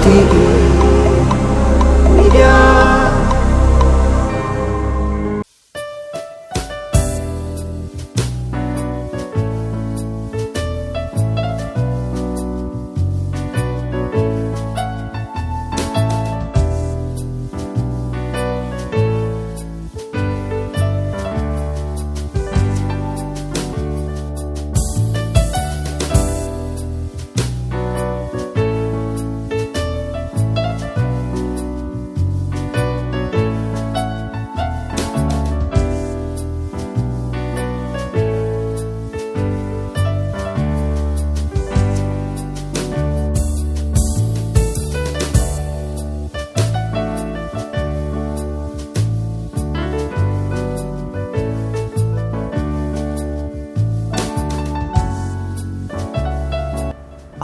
ቲቪ ሚድያ።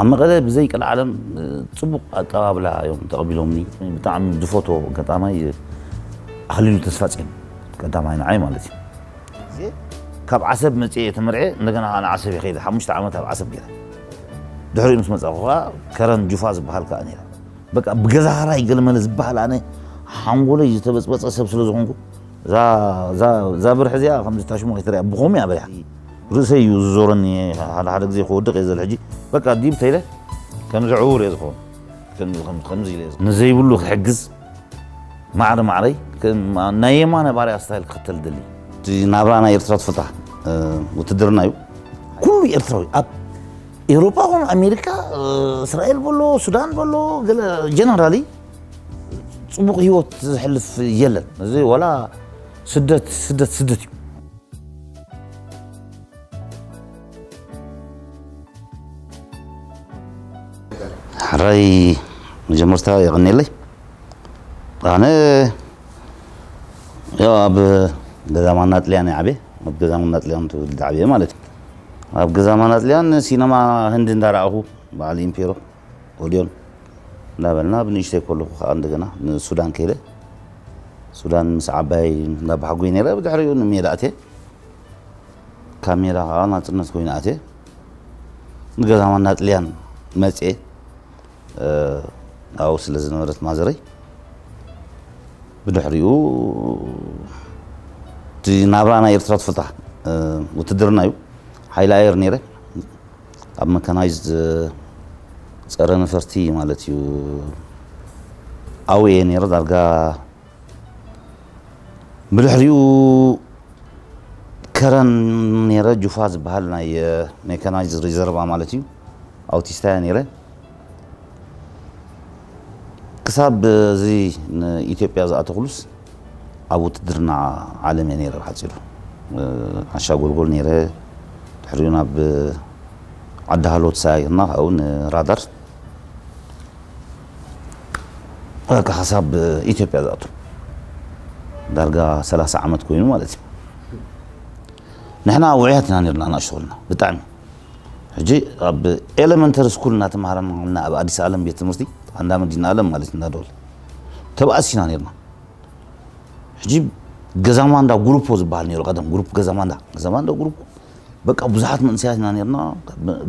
ኣብ መቐለ ብዘይ ቀልዓለም ጽቡቕ ኣቀባብላ እዮም ተቐቢሎምኒ። ብጣዕሚ ዝፈትዎ ኣጋጣማይ ኣኽሊሉ ተስፋጽዮን ቀዳማይ ንዓይ ማለት እዩ። ካብ ዓሰብ መጽየ ተመርዐ፣ እንደገና ንዓሰብ ይኸይደ ሓሙሽተ ዓመት ኣብ ዓሰብ ገይረ። ድሕሪኡ ምስ መጻኹ ከኣ ከረን ጁፋ ዝበሃል ከኣ ነይረ። በቃ ብገዛ ራይ ገለመለ ዝበሃል ኣነ ሓንጎለይ ዝተበጽበጸ ሰብ ስለ ዝኾንኩ እዛ እዛ እዛ ብርሒ እዚኣ ከምዚ ታሽሙ ከይትሪኣ ብኸምኡ እያ በሪሓ። ርእሰይ እዩ ዝዞረኒ፣ ሓደ ሓደ ግዜ ክወድቕ እየ ዝብል። ሕጂ በቃ ዲብ ተይለ ከምዚ ዕዉር እየ ዝኸውን። ከምዚ ከምዚ ከምዚ ኢለ እየ ዝኸውን። ንዘይብሉ ክሕግዝ ማዕረ ማዕረይ ከም ናይ የማነ ባርያ ስታይል ክኽተል ደሊ። እቲ ናብራ ናይ ኤርትራ ትፈልጣ፣ እ፣ ውትድርና እዩ። ኩሉ ኤርትራዊ ኣብ ኤውሮፓ ኾነ ኣሜሪካ፣ እ፣ እስራኤል በሎ፣ ሱዳን በሎ፣ ገለ ጀነራሊ ጽቡቕ ህይወት ዝሕልፍ የለን። እዚ ወላ ስደት፣ ስደት፣ ስደት እዩ። ሕራይ መጀመርታ የቐንየለይ። ኣነ ያው ኣብ ገዛ ማና ጥልያን እየ ዓብየ። ኣብ ገዛ ማና ጥልያን ተወልደ ዓብየ ማለት እዩ። ኣብ ገዛ ማና ጥልያን ሲነማ ህንዲ እንዳረኣኹ በዓል ኢምፔሮ ኦድዮን እንዳበልና ብንእሽተይ ከለኹ ከዓ እንደገና ንሱዳን ከይደ። ሱዳን ምስ ዓባይ እንዳባሓጎይ ነይረ። ብድሕሪኡ ንሜዳ ኣትየ። ካብ ሜዳ ከዓ ናፅነት ኮይኑ ኣትየ። ንገዛ ማና ጥልያን መፅየ። እ፣ ኣብኡ ስለ ዝነበረት ማዘረይ ብድሕሪኡ እቲ ናብራ ናይ ኤርትራ ትፈልጣ፣ እ፣ ውትድርና እዩ። ሓይሊ ኣየር ነይረ። ኣብ መካናይዝድ ጸረ ነፈርቲ ማለት እዩ። ኣብኡ እየ ነይረ። ዳርጋ ብድሕሪኡ ከረን ነይረ፣ ጁፋ ዝበሃል ናይ፣ እ፣ ሜካናይዝድ ሪዘርቫ ማለት እዩ። ኣውቲስታ እየ ነይረ። ክሳብ እዚ ንኢትዮጵያ ዝኣተኹሉስ ኣብ ውትድርና ዓለም እየ ነይረ ብሓፂሩ። እ፣ ዓሻ ጎልጎል ነይረ። ድሕሪኡ ናብ ዓዲ ሃሎ ተሰጋጊርና፣ ካብኡ ንራዳር። በቃ ክሳብ ኢትዮጵያ ዝኣቱ ዳርጋ ሰላሳ ዓመት ኮይኑ ማለት እዩ። ንሕና ውዑያት ኢና ነርና፣ ንኣሽቱ ከለና ብጣዕሚ። ሕጂ ኣብ ኤለመንተሪ ስኩል እናተማሃረና ከለና ኣብ ኣዲስ ኣለም ቤት ትምህርቲ ኣንዳ መዲና ኣለም ማለት እንዳደወለ ተባእስ ኢና ነርና። ሕጂ ገዛ ማንዳ ጉሩፖ ዝበሃል ነይሩ ቀደም፣ ጉሩፕ ገዛ ማንዳ፣ ገዛ ማንዳ ጉሩፕ በቃ ብዙሓት መንእሰያት ኢና ነርና።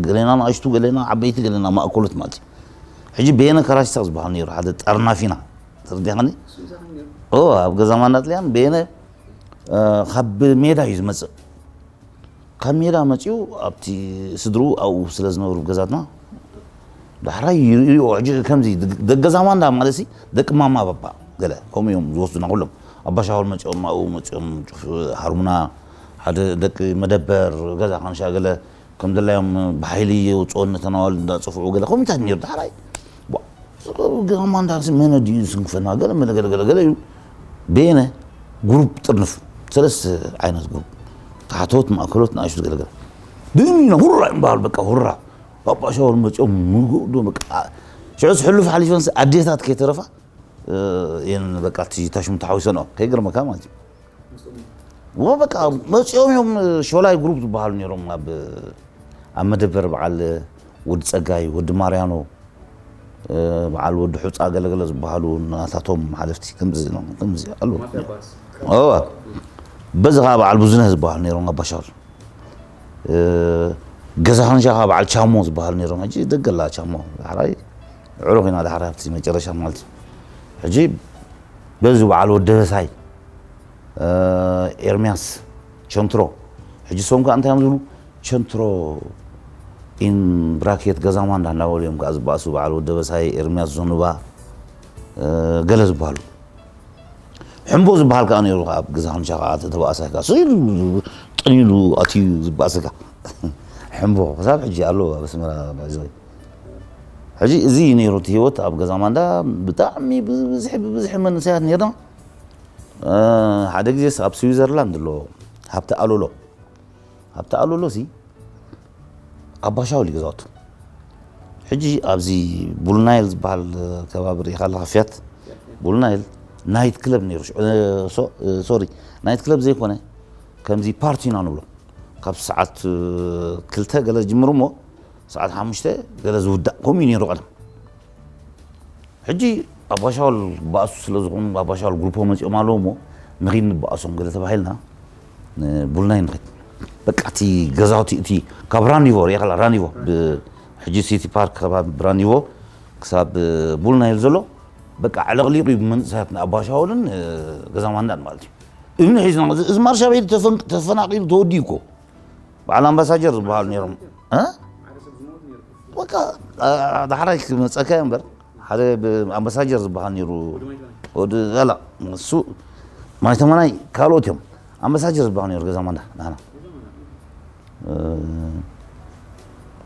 ገሌና ንኣሽቱ፣ ገሌና ዓበይቲ፣ ገሌና ማእከሎት ማለት እዩ። ሕጂ በየነ ካራሽታ ዝበሃል ነይሩ ሓደ ጠርናፊና፣ ተረዲኻኒ? ኦ፣ ኣብ ገዛ ማንዳ ጥልያን በየነ፣ እ፣ ካብ ሜዳ እዩ ዝመጽእ። ካብ ሜዳ መጺኡ ኣብቲ ስድርኡ ኣብኡ ስለ ዝነብሩ ገዛትና ዳሕራይ ይሪኦ። ሕጂ ከምዚ ደገ ገዛ ማንዳ ማለት ሲ ደቂ ማማ ባባ ገለ ከምኡ እዮም ዝወስዱና ኩሎም። ኣባ ሻውል መጺኦም ኣብኡ መጺኦም ጩፍ ሃርሙና ሓደ ደቂ መደበር ገዛ ካንሻ ገለ ከም ድላዮም ብሓይሊ የውፅኦ ነተን ኣዋልድ እንዳፀፍዑ ገለ ከምኡታት ነይሩ። ዳሕራይ ዋ፣ ገዛ ማንዳ ሲ መን ድዩ ዝስንክፈና ገለ መለ ገለ ገለ ገለ እዩ። በየነ ግሩፕ ጥርንፍ ሰለስተ ዓይነት ግሩፕ ታሕቶት ማእከሎት ንኣሽቱ ገለ ገለ ብእምኒ ኢና ሁራ ይምበሃል በቃ ሁራ። ኣባ ሻውል መጺኦም ምግኡ ዶ በቃ ሽዑስ ሕሉፍ ሓሊፈንስ ኣዴታት ከይተረፋ፣ እ፣ እየን በቃ እቲ ታሽሙ ተሓዊሰንኦ። ከይገርመካ ማለት እዩ። ወ በቃ መጺኦም እዮም ሾላይ ግሩፕ ዝበሃሉ ነይሮም ኣብ፣ ኣብ መደበር በዓል ወዲ ጸጋይ፣ ወዲ ማርያኖ፣ እ፣ በዓል ወዲ ሑጻ ገለገለ ዝበሃሉ ናታቶም ሓለፍቲ ከምዚ ነው፣ ከምዚ ኣለዉ። ማፊያ ባስ። እወ። በዚ ኸዓ በዓል ብዙነህ ዝበሃሉ ነይሮም ኣባ ሻውል። እ፣ ገዛ ኸንሻ ኸዓ በዓል ቻሞ ዝበሃሉ ነይሮም። ሕጂ ደገ ኣላ ቻሞ። ዳሕራይ ዕሩኽ ኢና ዳሕራይ ኣብቲ መጨረሻ ማለት እዩ። ሕጂ በዚ በዓል ወደበሳይ፣ ኤርምያስ፣ ቸንትሮ፣ ሕጂ ሶም ከኣ እንታይ እዮም ዝብሉ? ቸንትሮ ኢን ብራኬት ገዛ ማንዳ እንዳበሉ እዮም ከኣ ዝበኣሱ። በዓል ወደበሳይ፣ ኤርምያስ ዞኑባ፣ ገለ ዝበሃሉ። ሕምቦ ዝበሃል ከኣ ነይሩ ኣብ ገዛ ክንሻ ከኣ ተተባእሳይ ከኣ ስኢሉ ጥኒሉ ኣትዩ ዝበኣሰካ። ሕምቦ ክሳብ ሕጂ ኣሎ ኣብ ኣስመራ ባይዘወይ። ሕጂ እዚ እዩ ነይሩ እቲ ህይወት ኣብ ገዛ ማንዳ። ብጣዕሚ ብብዝሒ ብብዝሒ መንእሰያት ነይርና። ሓደ ግዜስ ኣብ ስዊዘርላንድ ኣሎ ሃብቲ ኣሎሎ። ሃብቲ ኣሎሎ ሲ ኣባሻውል ይገዛቱ። ሕጂ ኣብዚ ቡልናይል ዝበሃል ከባቢ ርኢኻ ኣለኻ ፍያት? ቡልናይል ናይት ክለብ ነይሩ። ሶሪ፣ ናይት ክለብ ዘይኮነ ከምዚ ፓርቲ ኢና ንብሎ። ካብ ሰዓት ክልተ ገለ ዝጅምር እሞ ሰዓት ሓሙሽተ ገለ ዝውዳእ ከምኡ እዩ ነይሩ ቀደም። ሕጂ ኣባሻውል ባእሱ ስለ ዝኾኑ ኣባሻውል ግሩፖ መፂኦም ኣለዉ እሞ ንኺድ ንባእሶም ገለ ተባሂልና ንቡልናይ ንኺድ። በቃ እቲ ገዛውቲ እቲ ካብ ራኒቮ ሪኢኻላ ራኒቮ ብ- ሕጂ ሲቲ ፓርክ ከባቢ ራኒቮ ክሳብ ቡልናይል ዘሎ በቃ ዕለቕሊቑ እዩ ብመንእሰያት ንኣባሻውልን ገዛ ማንዳን ማለት እዩ። እምኒ ሒዝና እዚ ማርሻ ቤት ተፈናቂሉ ተወዲኡ እኮ በዓል ኣምባሳጀር ዝበሃሉ ነይሮም። በቃ ዳሕራይ ክመፀካ እምበር ሓደ ኣምባሳጀር ዝበሃል ነይሩ። ወዲ ላ እሱ ማይተመናይ ካልኦት እዮም። ኣምባሳጀር ዝበሃል ነይሩ ገዛ ማንዳ ናና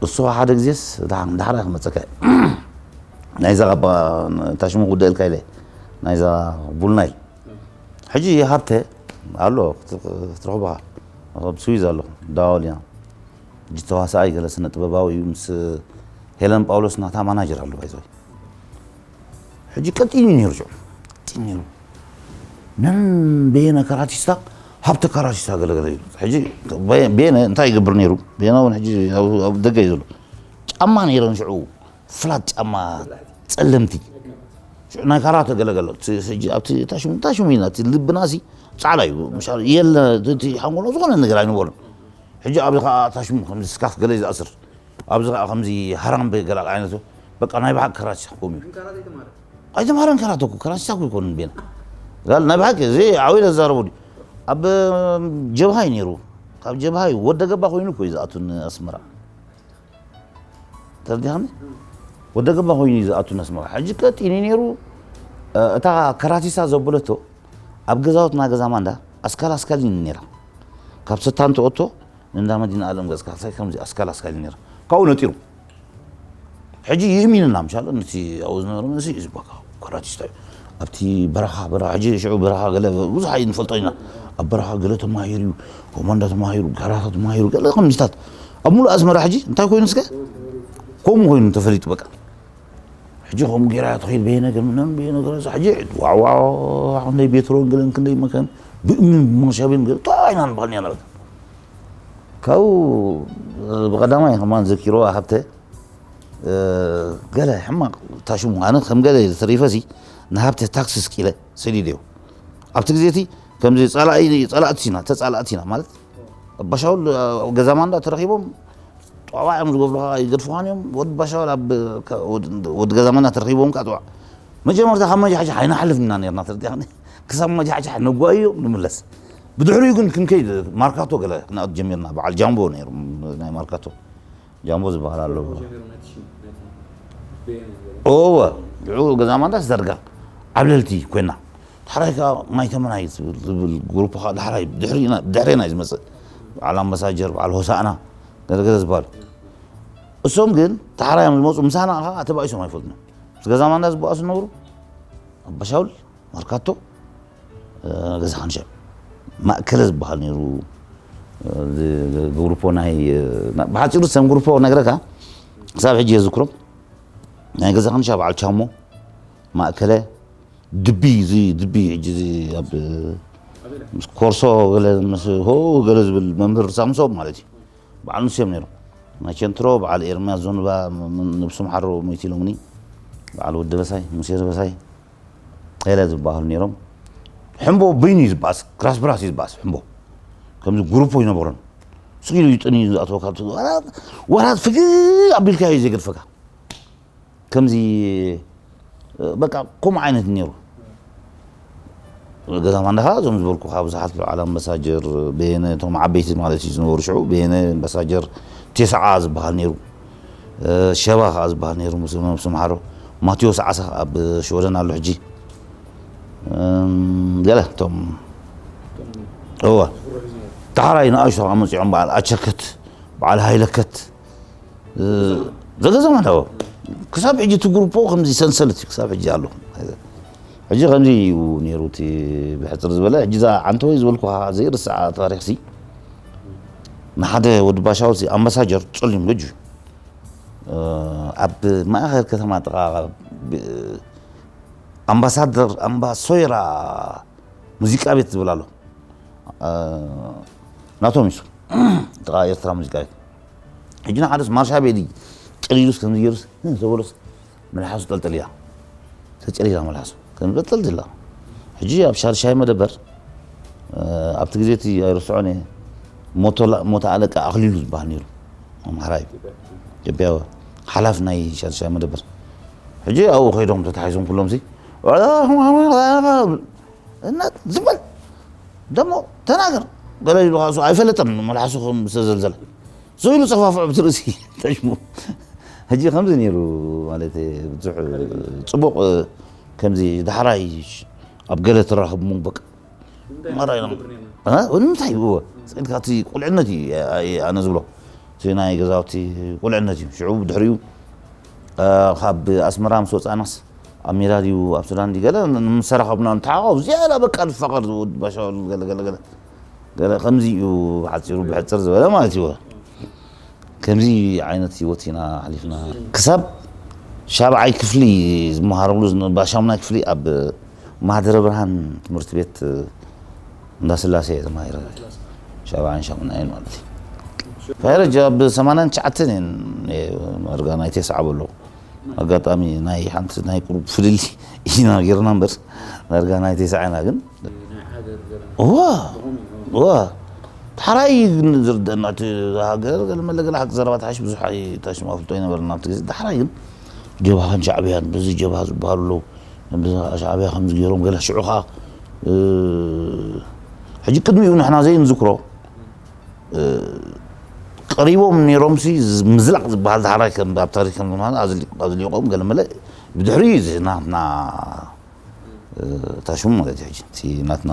እሱ ሓደ ግዜስ ዳሕራይ ክመፀካ ናይዛ ባ ታሽሙ ጉዳይ ኢልካ ኢለ ናይዛ ቡልናይል ሕጂ ሃብተ ኣሎ ክትረኽባ ኣብ ስዊዝ ኣሎ ዳዋል ኢና። ሕጂ ተዋሳኣይ ገለ ስነ ጥበባዊ እዩ ምስ ሄለን ጳውሎስ ናታ ማናጀር ኣሎ ባይዘወይ። ሕጂ ቀጢን እዩ ነይሩ ሽዑ ቀጢን ነይሩ ነን ቤነ ካራቲስታ ሃብተ ካራቲስታ ገለገለ እዩ። ሕጂ ቤነ እንታይ ይገብር ነይሩ? ቤነ እውን ሕጂ ኣብ ደገ እዩ ዘሎ። ጫማ ነይረን ሽዑ ፍላት ጫማ ጸለምቲ ናይ ካራተ ገለገሎ ኣብቲ ታሽሙ ታሽሙ ኢና እቲ ልብናሲ ጻዕዳ እዩ። የለ እቲ ሓንጎሎ ዝኾነ ነገር ኣይንበሉን። ሕጂ ኣብዚ ከዓ ታሽሙ ከምዚ ስካፍ ገለ ዝኣስር ኣብዚ ከዓ ከምዚ ሃራምበ ገለ ዓይነት በቃ ናይ ብሓቂ ከራቲስታ ክኮም እዩ። ኣይተምሃረን ከራተ እኮ ከራቲስታ እኮ ይኮንን ቤና ዛል ናይ ብሓቂ እዚ ዓው ኢለ ዝዛረቦ ድዩ ኣብ ጀብሃ እዩ ነይሩ። ካብ ጀብሃ እዩ ወደ ገባ ኮይኑ እኮ እዩ ዝኣቱ ንኣስመራ። ተረዲኻኒ? ወደ ገባ ኮይኑ እዩ ዝኣቱ ነስመራ። ሕጂ ቀጢኒ ነይሩ። እታ ከራቲሳ ዘበለቶ ኣብ ገዛውትና ገዛ ማንዳ ኣስካል ኣስካል እዩ ነይራ። ካብ ሰታን ተኦቶ ንእንዳ መዲና ኣለም ገጽካ ሳይ ከምዚ ኣስካል ኣስካል እዩ ነይራ። ካብኡ ነጢሩ። ሕጂ ይእሚንና ምሻለ ነቲ ኣብኡ ዝነበረ መንእሰይ እዩ ዝበካ ከራቲስታ እዩ። ኣብቲ በረኻ በረኻ ሕጂ ሽዑ በረኻ ገለ ብዙሕ ኣይንፈልጦ ኢና። ኣብ በረኻ ገለ ተማሂሩ እዩ። ኮማንዳ ተማሂሩ፣ ጋራታ ተማሂሩ፣ ገለ ከምዚታት ኣብ ሙሉእ ኣስመራ ሕጂ እንታይ ኮይኑ እስከ ከምኡ ኮይኑ ተፈሊጡ በቃ። ሕጂ ከምኡ ገይራ ትኸይድ በየ ነገር ምናምን በየ ነገር ሕጂ ዋዕዋዕ ክንደይ ቤትሮን ገለን ክንደይ መከን ብእምንን ብመሻቤን ገለ እንታይ ኢና ንበሃል ኢና በቃ። ካብኡ ብቐዳማይ ከማን ዘኪሮ ሃብተ ገለ ሕማቕ ታሽሙ ኣነ ከም ገለ ተሪፈሲ ንሃብተ ታክሲ ስቂለ ሰዲደዮ ኣብቲ ግዜ እቲ ከምዚ ጸላኢ ጸላእቲ ኢና ተጻላእቲ ኢና ማለት ኣባሻውል ገዛ ማንዳ ተረኺቦም ጧባ እዮም ዝገብሩኻ ይገድፉኻን እዮም ወዲ ባሻውል ኣብ ወዲ ገዛ ማንዳ ተረኺቦም ካ ጥዋዕ መጀመርታ ካብ መጃሕጃሕ ኣይንሓልፍ ኢና ነርና ተረዲኻኒ ክሳብ መጃሕጃሕ ነጓይዮም ንምለስ ብድሕሪኡ ግን ክንከይድ ማርካቶ ገለ ክንኣቱ ጀሚርና በዓል ጃምቦ ነይሩ ናይ ማርካቶ ጃምቦ ዝበሃል ኣሎ። እወ ንዑ ገዛ ማንዳስ ዘርጋ ዓብለልቲ ኮይና ዳሕራይ ከዓ ማይ ተመናይ ዝብል ግሩፕ ከዓ ዳሕራይ ድሕሪና ብድሕሬና እዩ ዝመፅእ። በዓል ኣምባሳጀር በዓል ሆሳእና ገለገለ ዝበሃሉ እሶም ግን ዳሕራይ እዮም ዝመፁ ምሳና ከዓ ተባኢሶም ኣይፈልጡን እዮም። ምስ ገዛ ማንዳ ዝበኣሱ ነበሩ ኣባሻውል ማርካቶ ገዛ ክንሸ ማእከለ ዝበሃል ነይሩ። ግሩፖ ናይ ብሓፂሩ ሰም ግሩፖ ነግረካ ክሳብ ሕጂ የዝክሮም ናይ ገዛ ክንሻ በዓል ቻሞ ማእከለ ድቢ እዚ ድቢ ሕጂ እዚ ኣብ ምስ ኮርሶ ገለ ምስ ሆ ገለ ዝብል መምህር ሳምሶም ማለት እዩ። በዓል ንስዮም ነይሮም ናይ ቸንትሮ በዓል ኤርምያስ ዞንባ ነብሶም ሓሮ ሞይቱ ኢሎምኒ። በዓል ወዲ በሳይ ሙሴ በሳይ ለ ዝበሃሉ ነይሮም። ሕምቦ በይኑ እዩ ዝበኣስ ክራስ ብራስ እዩ ዝበኣስ ሕምቦ ከምዚ ግሩፖ ይነበሮን ስኢሉ ይጥን እዩ ዝኣትወካ ወራት ፍግ ኣቢልካ እዩ ዘይገድፈካ ከምዚ በቃ ከምኡ ዓይነት ነይሩ። ገዛ ማንዳኻ እዞም ዝበልኩኻ ብዙሓት በዓል ኣምባሳጀር በየነ፣ እቶም ዓበይቲ ማለት እዩ ዝነበሩ ሽዑ፣ በየነ ኣምባሳጀር ቴስዓ ዝበሃል ነይሩ። ሸባ ከዓ ዝበሃል ነይሩ ምስ ምስ ምሃሮ። ማቴዎስ ዓሳ ኣብ ሽወደን ኣሎ ሕጂ። ገለ እቶም እዋ ዳሕራይ ንኣሽቶ ከዓ መፂዖም፣ በዓል ኣቸከት፣ በዓል ሃይለከት፣ ዘገዘም ኣለዎ። ክሳብ ሕጂ እቲ ግሩፖ ከምዚ ሰንሰለት እዩ፣ ክሳብ ሕጂ ኣሎ። ሕጂ ከምዚ እዩ ነይሩ እቲ ብሕፅር ዝበለ። ሕጂ እዛ ዓንተወይ ዝበልኩኻ ዘይርስዓ ታሪኽሲ፣ ንሓደ ወዲ ባሻውሲ ኣምባሳጀር ጸሊም ልጅ ኣብ ማእኸል ከተማ ጥቓ ኣምባሳደር ኣምባሶይራ ሙዚቃ ቤት ዝብል ኣሎ። ናቶም እዩ ጥቓ ኤርትራ ሙዚቃ ቤት። ሕጂ ንሓደስ ማርሻ ቤዲ ጨሊሉስ ከምዚ ገይሩስ ዘበሎስ መልሓሱ ጠልጠል እያ። ተጨሊላ መልሓሱ ከም ጠልጠል ዝላ። ሕጂ ኣብ ሻርሻይ መደበር ኣብቲ ግዜ እቲ ኣይርስዖን እየ። ሞተ ኣለቃ ኣኽሊሉ ዝበሃል ነይሩ ኣምሓራይ ኢትዮጵያዊ ሓላፍ ናይ ሻርሻይ መደበር። ሕጂ ኣብኡ ከይዶም ተታሒዞም ኩሎም ሲ እና ዝበል ደሞ ተናገር ገለ ኢሉ ከዓ እሱ ኣይፈለጠን መልሓሱ ከም ዝተዘልዘለ። ስኢሉ ጸፋፍዑ ብቲ ርእሲ ተሽሙ። ሕጂ ከምዚ ነይሩ ማለት ብዙሕ ጽቡቕ ከምዚ ዳሕራይ ኣብ ገለ ትራኸብ ሞ በቃ ማራ ኢሎም ንምንታይ እዎ ስኢልካ እቲ ቁልዕነት እዩ ኣነ ዝብሎ እቲ ናይ ገዛውቲ ቁልዕነት እዩ። ሽዑ ብድሕሪኡ ካብ ኣስመራ ምስ ወፃእናስ ኣብ ሜዳ ድዩ ኣብ ሱዳን ድዩ ገለ ምስ ተራኸብና ንተሓቋቑፍ ዝያዳ በቃ ንፋቐር ዝወድ ባሻ ገለ ገለ ገለ ገለ ከምዚ እዩ ብሓፂሩ ብሕፅር ዝበለ ማለት እዩ። ከምዚ ዓይነት ህይወት ኢና ሓሊፍና ክሳብ ሻብዓይ ክፍሊ ዝመሃረሉ ዝነበ ሻሙናይ ክፍሊ ኣብ ማህደረ ብርሃን ትምህርቲ ቤት እንዳስላሴ እየ ተማሂረ። ሻብዓን ሻሙናይን ማለት እዩ። ፈረጅ ኣብ ሰማንያን ትሽዓተን እየን መርጋ ናይ ቴስዓ በሎ ኣጋጣሚ ናይ ሓንቲ ናይ ቁሩብ ፍልል ኢና ጌርና እምበር መርጋ ናይ ቴስዓ ኢና ግን እዋ እዋ ዳሕራይ ግን ዝርደና እቲ ሃገር ገለ መለ ገለ ሓቂ ዘረባ ተሓሽ ብዙሕ ኣይታሽም ኣፍልጦ ኣይነበረና ኣብቲ ግዜ። ዳሕራይ ግን ጀብሃን ሻዕብያን በዚ ጀብሃ ዝበሃሉ ኣለዉ። በዚ ሻዕብያ ከምዚ ገይሮም ገለ ሽዑ ከዓ ሕጂ ቅድሚኡ ንሕና ዘይንዝክሮ ቀሪቦም ነይሮም ሲ ምዝላቕ ዝበሃል ዳሕራይ ከም ኣብ ታሪክ ከም ዝማል ኣዝሊቖም ገለ መለ ብድሕሪ እዚ ናትና ታሽሙ ማለት እዩ። ሕጂ እቲ ናትና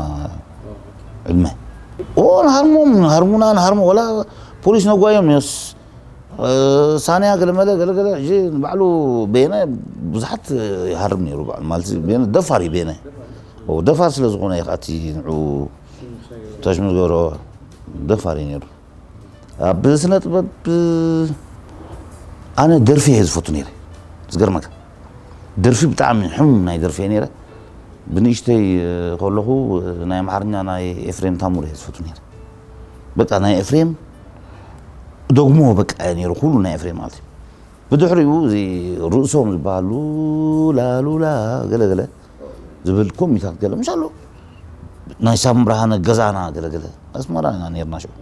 ዕድመ ኦ ንሃርሞም ንሃርሙና ንሃርሞ ወላ ፖሊስ ነጓዮም ነስ ሳንያ ገለመለ ገለገለ ሕጂ ንባዕሉ በየነ ብዙሓት ይሃርም ነይሩ። በዓል ማለት በየነ ደፋር እዩ። በየነ ደፋር ስለ ዝኾነ እዩ እቲ ንዑ ታሽሙ ዝገብሮ ደፋር እዩ ነይሩ። ኣብ ስነ ጥበብ ኣነ ደርፊ እየ ዝፈቱ ነይረ። ዝገርመካ ደርፊ ብጣዕሚ ሕሙም ናይ ደርፊ እየ ነይረ። ብንእሽተይ ከለኹ ናይ ኣምሓርኛ ናይ ኤፍሬም ታምሩ እየ ዝፈቱ ነይረ። በቃ ናይ ኤፍሬም ደግሞ በቃ እየ ነይሩ ኩሉ ናይ ኤፍሬም ማለት እዩ። ብድሕሪኡ እዚ ርእሶም ዝበሃሉ ላሉላ ገለገለ ዝብል ኮሚታት ገለ ምሻሎ ናይ ሳም ብርሃነ ገዛና ገለገለ ኣስመራ ኢና ነርና ሽዑ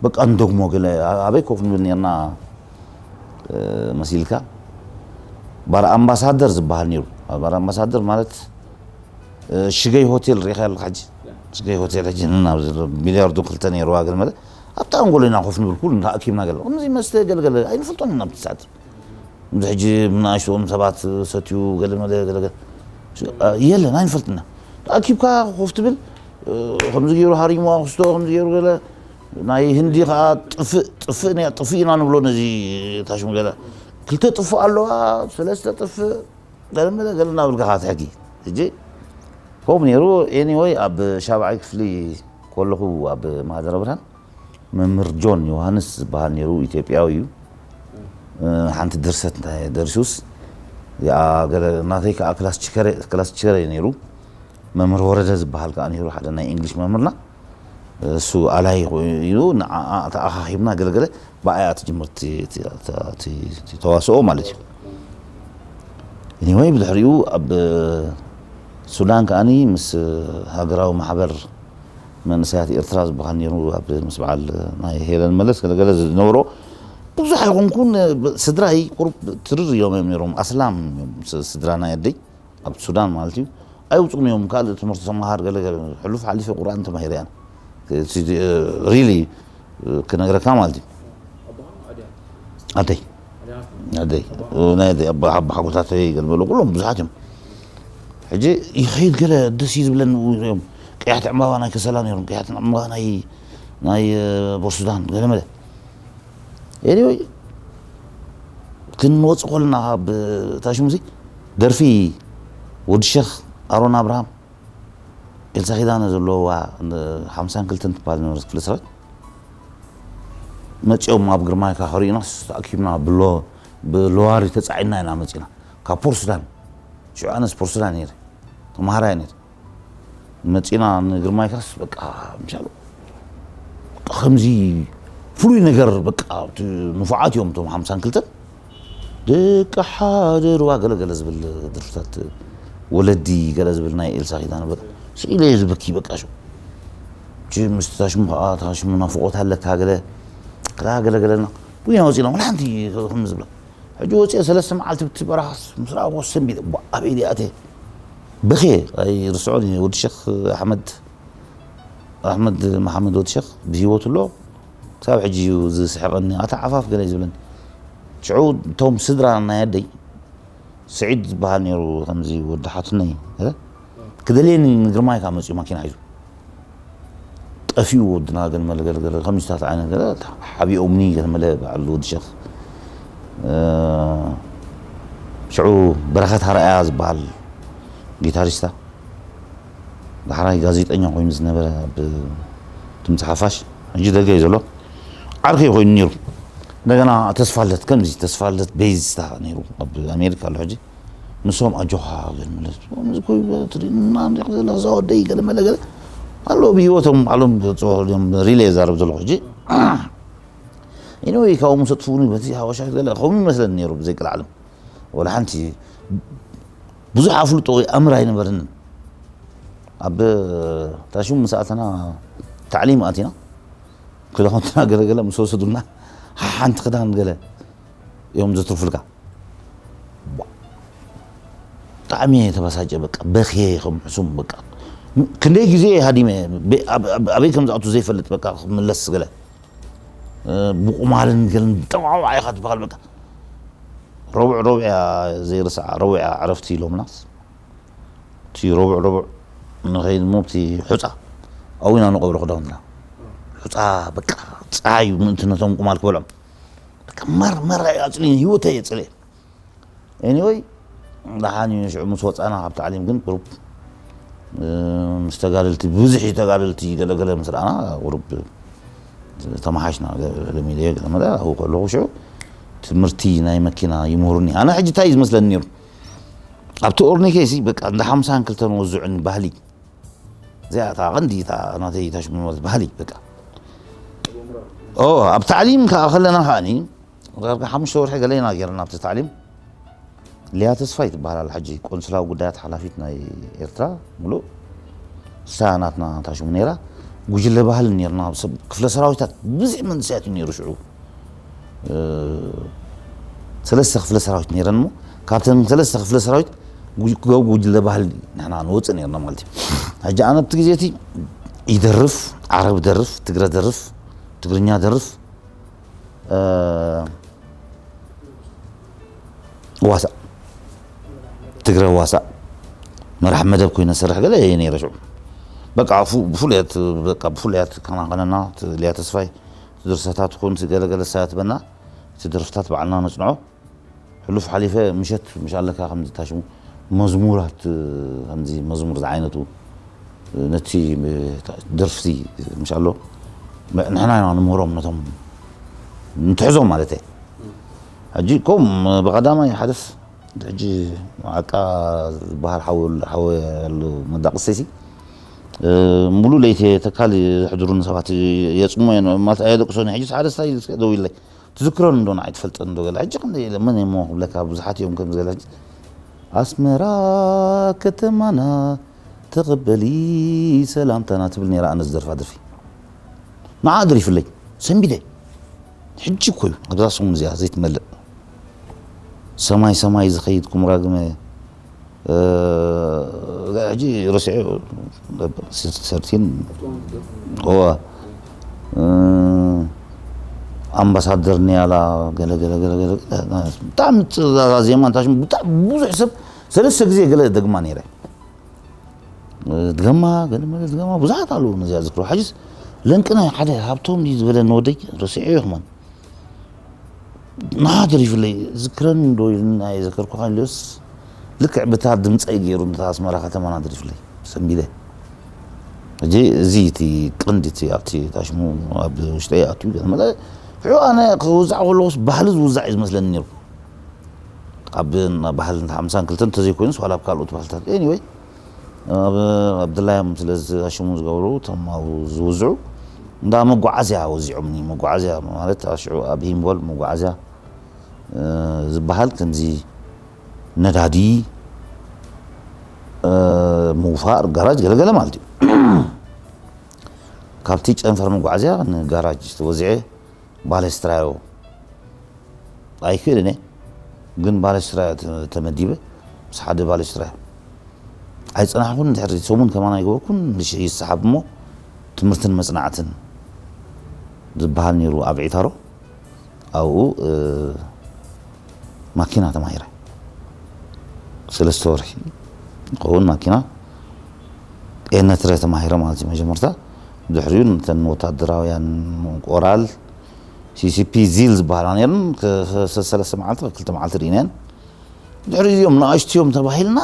በቃ እንደግሞ ገለ ኣበይ ኮፍ ንብል ነርና መሲልካ ባር ኣምባሳደር ዝበሃል ነይሩ። ባር ኣምባሳደር ማለት ሽገይ ሆቴል ሪኢኻ ኣለካ ሕጂ ሽገይ ሆቴል ሕጂ ናብ ቢልያርዶ ክልተ ነይርዋ ገለ መለ ኣብታ ኣንጎሎ ኢና ኮፍ ንብል ኩሉ ተኣኪብና ገለ ከምዚ መስተ ገለገለ ኣይንፈልጦን ኢና ኣብቲ ሰዓት እዚ ሕጂ ብንኣሽትኦም ሰባት ሰትዩ ገለመለ ገለገለ የለን ኣይንፈልጥና ተኣኪብካ ኮፍ ትብል ከምዚ ገይሩ ሃሪሞ ኣክስቶ ከምዚ ገይሩ ገለ ናይ ህንዲ ከዓ ጥፍእ ጥፍእ ጥፍእ ኢና ንብሎ ነዚ ታሽሙ ገለ ክልተ ጥፍእ ኣለዋ ሰለስተ ጥፍእ ገለመለ ገለ እናበልካ ከዓ ትሕጊ ሕጂ ከምኡ ነይሩ anyway ኣብ ሻብዓይ ክፍሊ ከለኹ ኣብ ማህደረ ብርሃን መምህር ጆን ዮሃንስ ዝበሃል ነይሩ ኢትዮጵያዊ እዩ። ሓንቲ ድርሰት እንታይ ደርሱስ ናተይ ከዓ ክላስ ችከረ ክላስ ችከረ ነይሩ። መምህር ወረደ ዝበሃል ከዓ ነይሩ ሓደ ናይ እንግሊሽ መምህርና እሱ ኣላይ ኮይኑ ንዓኣ ተኣኻኺብና ገለገለ ብኣያ ትጅምር ተዋስኦ ማለት እዩ። anyway ብድሕሪኡ ኣብ ሱዳን ከዓኒ ምስ ሃገራዊ ማሕበር መንእሰያት ኤርትራ ዝበሃል ነይሩ ኣብ ምስ በዓል ናይ ሄለን መለስ ገለገለ ዝነበሮ ብዙሕ ኣይኮንኩን። ስድራይ ቁሩብ ትርር እዮም እዮም ነይሮም። ኣስላም እዮም ስ- ስድራ ናይ ኣደይ ኣብ ሱዳን ማለት እዩ። ኣይውፅኡን እዮም። ካልእ ትምህርቲ ተመሃር ገለ ገለ፣ ሕሉፍ ሓሊፈ ቁርኣን ተማሂረ እያ። ሪሊ ክነግረካ ማለት እዩ። ኣደይ ኣደይ ናይ ኣደይ ኣባ ሓጎታተይ ገለ በሎ ኩሎም ብዙሓት እዮም። ሕጂ ይኸይድ ገለ ደስ እዩ ዝብለኒ። እዮም ቀያሕቲ ዕምባባ ናይ ከሰላ ነይሮም፣ ቀያሕቲ ዕምባባ ናይ ናይ ቦርሱዳን ገለ መለ። ኤኒወይ ክንወፅእ ከለና ካብ ታሽሙዚ ደርፊ ወዲ ሸኽ ኣሮን ኣብርሃም ኤልሳ ኪዳነ ዘለዋ ሓምሳን ክልተን ትበሃል ነበረት ክፍለ ሰራዊት። መፂኦም ኣብ ግርማይካ ከሪእናስ ተኣኪብና ብሎ ብሎዋሪ ተፃዒና ኢና መፂና ካብ ፖርሱዳን። ሽዑ ኣነስ ፖርሱዳን ነይረ፣ ተምሃራይ ነይረ። መፂና ንግርማይካስ በቃ ምሻሉ ከምዚ ፍሉይ ነገር በቃ እቲ ንፉዓት እዮም እቶም ሓምሳን ክልተን ደቂ ሓደ ሩባ ገለገለ ዝብል ድርፍታት ወለዲ ገለ ዝብል ናይ ኤልሳ ኪዳነ በቃ ስኢለ እየ ዝበኪ በቃ ሹ ጂ ምስቲ ታሽሙ ከዓ ታሽሙ ናፍቆት ኣለካ ገለ ከዳ ገለገለና ቡና ወፂና ወላ ሓንቲ ከም ዝብላ ሕጂ ወፂአ ሰለስተ መዓልቲ ብቲ በረኻስ ምስ ረኣዎ ሰንቢደ ቧ ኣበይ ድኣ ኣተ በኸ ኣይርስዖን እየ ወዲ ሸክ ኣሕመድ ኣሕመድ መሓመድ ወዲ ሸክ ብሂወት ኣሎ ክሳብ ሕጂ እዩ ዝስሕቐኒ ኣታ ዓፋፍ ገለ እዩ ዝብለኒ ሽዑ እቶም ስድራ ናይ ኣደይ ስዒድ ዝበሃል ነይሩ ከምዚ ወዲ ሓትነይ ክደልየኒ ንግርማይ ካብ መፅኡ ማኪና ሒዙ ጠፊኡ ወድና ገለ መለ ገለ ገለ ከምዚታት ዓይነት ገለ ሓቢኦምኒ ገለ መለ በዓል ወዲ ሸኽ ሽዑ በረኸት ሃርኣያ ዝበሃል ጊታሪስታ ዳሕራይ ጋዜጠኛ ኮይኑ ዝነበረ ኣብ ድምፂ ሓፋሽ ሕጂ ደገ እዩ ዘሎ ዓርከይ ኮይኑ ነይሩ እንደገና ተስፋለት ከምዚ ተስፋለት ቤዝታ ነይሩ ኣብ ኣሜሪካ ኣሎ ሕጂ ንሶም ኣጆኻ ገለ መለ ትሪእና ዘለኻ እዛ ወደይ ገለ መለ ገለ ኣሎ ብሂወቶም ባዕሎም ሪለ የዛረብ ዘለኹ ሕጂ ኢነወይ ካብኡ ምስ ኣጥፍኡኒ በቲ ሃወሻት ገለ ከምኡ ይመስለኒ ነይሩ ብዘይቅልዓለም ወላ ሓንቲ ብዙሕ ኣፍልጦ ወይ ኣምር ኣይነበረንን ኣብ ታሽሙ ምስ ኣተና ታዕሊም ኣቲና ክዳውንትና ገለገለ ምስ ወሰዱልና ሓንቲ ክዳን ገለ እዮም ዘትርፉልካ ብጣዕሚ እየ ተበሳጨ በቃ በክየ ከም ሕሱም በቃ ክንደይ ግዜ ሃዲመ ኣበይ ከም ዝኣቱ ዘይፈልጥ በቃ ክምለስ ገለ ብቁማልን ገለን ጠዋዕዋ ኢኻ ትበሃል በቃ ረቡዕ ረቡዕ እያ ዘይርስዓ ረቡዕ እያ ዕረፍቲ ኢሎምናስ እቲ ረቡዕ ረቡዕ ንኸይድ ሞ እቲ ሑፃ ኣብኡ ኢና ንቐብሮ ክዳውንትና ሑፃ በቃ ፀሓይ ምእንቲ ነቶም ቁማል ክበልዖም በቃ ማር ማር ኣፅሊ ህይወተይ የፅለ ኤኒወይ ደሓን እዩ ሽዑ ምስ ወፃና ካብ ታዕሊም ግን ቁሩብ ምስ ተጋደልቲ ብብዝሒ ተጋደልቲ ገለገለ ምስ ረኣና ቁሩብ ተመሓሽና ለሚለ ገለመለ ኣብኡ ከለኹ ሽዑ ትምህርቲ ናይ መኪና ይምህሩኒ ኣነ ሕጂ እንታይ እዩ ዝመስለኒ ነይሩ ኣብቲ ኦርኒኬሲ በቃ እንዳ ሓምሳን ክልተን ወዝዑኒ ባህሊ እዚኣ እታ ቀንዲ እታ ናተይ እታ ሽሙ ማለት ባህሊ በቃ ኦ ኣብ ታዕሊም ከዓ ከለና ከዓኒ ዳርጋ ሓሙሽተ ወርሒ ገለ ኢና ገይርና ኣብቲ ታዕሊም ሊያ ተስፋይ ትበሃል ኣላ ሕጂ ቆንስላዊ ጉዳያት ሓላፊት ናይ ኤርትራ ሙሉእ እሳ ናትና እታ ሽሙ ነይራ ጉጅለ ባህሊ ነይርና ክፍለ ሰራዊታት ብዝሒ መንእሰያት እዩ ነይሩ ሽዑ ሰለስተ ክፍለ ሰራዊት ነይረን እሞ ካብተን ሰለስተ ክፍለ ሰራዊት ጉጅለ ባህሊ ንሕና ንወፅእ ነርና ማለት እዩ ሕጂ ኣነ ኣብቲ ግዜ እቲ ይደርፍ ዓረብ ደርፍ ትግረ ደርፍ ትግርኛ ደርፍ ዋሳእ ትግረ ዋሳእ መራሕ መደብ ኮይነ ዝሰርሕ ገለ እየ ነይረ ሽዑ በቃ ብፍሉያት በቃ ብፍሉያት ከናኸነና ሊያ ተስፋይ ድርሰታት ትኹን ገለገለ ሳያት በና እቲ ደርፍታት ባዕልና ነፅንዖ ሕሉፍ ሓሊፈ ምሸት ምሽ ኣለካ ከምዚ ታሽሙ መዝሙራት ከምዚ መዝሙር ዝዓይነቱ ነቲ ደርፍቲ ምሽ ኣሎ ንሕና ኢና ንምህሮም ነቶም ንትሕዞም ማለት እየ ሕጂ ከም ብቐዳማይ ሓደስ ሕጂ ዓቃ ዝበሃል ሓወ ኣሎ መዳቕስተይሲ ሙሉ ለይቲ ተካል ዝሕድሩኒ ሰባት የፅሞ ማለት ኣየደቅሶኒ ሕጂ ሓደ ስታይ ደው ኢለይ ትዝክረኒ እንዶ ንዓይ ትፈልጠኒ ዶ ገለ ሕጂ ክንደ ኢለ መን እሞ ክብለካ ብዙሓት እዮም ከም ዝገለ ኣስመራ ከተማና ተቐበሊ ሰላምታና ትብል ነይራ ኣነ ዝደርፋ ደርፊ ንዓ ደሪፍለይ ሰንቢደ ሕጂ እኮ እዩ ኣብዛ ሰሙን እዚኣ ዘይትመልእ። ሰማይ ሰማይ ዝኸይድ ኩምራ ግመ፣ እ፣ ሕጂ ረሲዐ፣ ሰርቲን፣ እዋ፣ እ፣ ኣምባሳደር ኒያላ፣ ገለ፣ ገለ፣ ገለ፣ ገለ፣ ብጣዕሚ ዜማ፣ እንታይ ሽሙ፣ ብጣዕሚ ብዙሕ ሰብ ሰለስተ ግዜ ገለ ደግማ ነይረ። ድገማ፣ ገለ መለ ድገማ፣ ብዙሓት ኣለዉ ነዚኣ ዝክሩ። ሕጅስ ለንቅነ ሓደ ሃብቶም ድዩ ዝበለ ንወደይ ረሲዐ ይኹመን። ንዓ ደሪፍለይ፣ ዝክረኒ ዶ ኢልና የዘከርኩኻ ኢሉስ፣ ልክዕ ብታ ድምፀይ ገይሩ፣ ነታ ኣስመራ ከተማና ደሪፍለይ፣ ሰንቢደ። ሕጂ እዚ እቲ ቅንዲ እቲ ኣብቲ ታሽሙ ኣብ ውሽጠይ ኣትዩ፣ ገለ መለ፣ ሽዑ ኣነ ክውዛዕ ከለኹስ ባህሊ ዝውዛዕ እዩ ዝመስለኒ ነይሩ። ኣብ ባህሊ ሓምሳን ክልተን እንተዘይኮይኑስ፣ ዋላ ኣብ ካልኦት ባህልታት። ኤኒወይ፣ ኣብ ኣብድላዮም ስለ ዝኣሽሙ ዝገብሩ፣ እቶም ኣብኡ ዝውዝዑ፣ እንዳ መጓዓዝያ ወዚዖምኒ። መጓዓዝያ ማለት፣ ኣብ ሽዑ ኣብ ሂምቦል መጓዓዝያ፣ እ፣ ዝበሃል ከምዚ ነዳዲ፣ እ፣ ምውፋር፣ ጋራጅ፣ ገለገለ ማለት እዩ። ካብቲ ጨንፈር መጓዓዝያ ንጋራጅ ተወዚዐ። ባለስትራዮ ኣይክእልን እየ፣ ግን ባለስትራዮ ተ-፣ ተመዲበ፣ ምስ ሓደ ባለስትራዮ ኣይጸናሕኩን። ድሕሪ ሰሙን ከማን ኣይገበርኩን፣ ንሽ-፣ ይሰሓብ እሞ ትምህርትን መጽናዕትን ዝበሃል ነይሩ ኣብ ዒታሮ። ኣብኡ፣ እ፣ ማኪና ተማሂረ። ሰለስተ ወርሒ ይኸውን ማኪና ኤነትረ ተማሂረ ማለት እዩ መጀመርታ። ድሕሪኡ ነተን ወታደራውያን ኦራል፣ ሲ ሲ ፒ ዚል ዝበሃላ ነይረን፣ ከ-፣ ሰ-፣ ሰለስተ መዓልቲ፣ ክልተ መዓልቲ ርኢናየን። ድሕሪ እዚኦም ንኣሽቱ እዮም ተባሂልና፣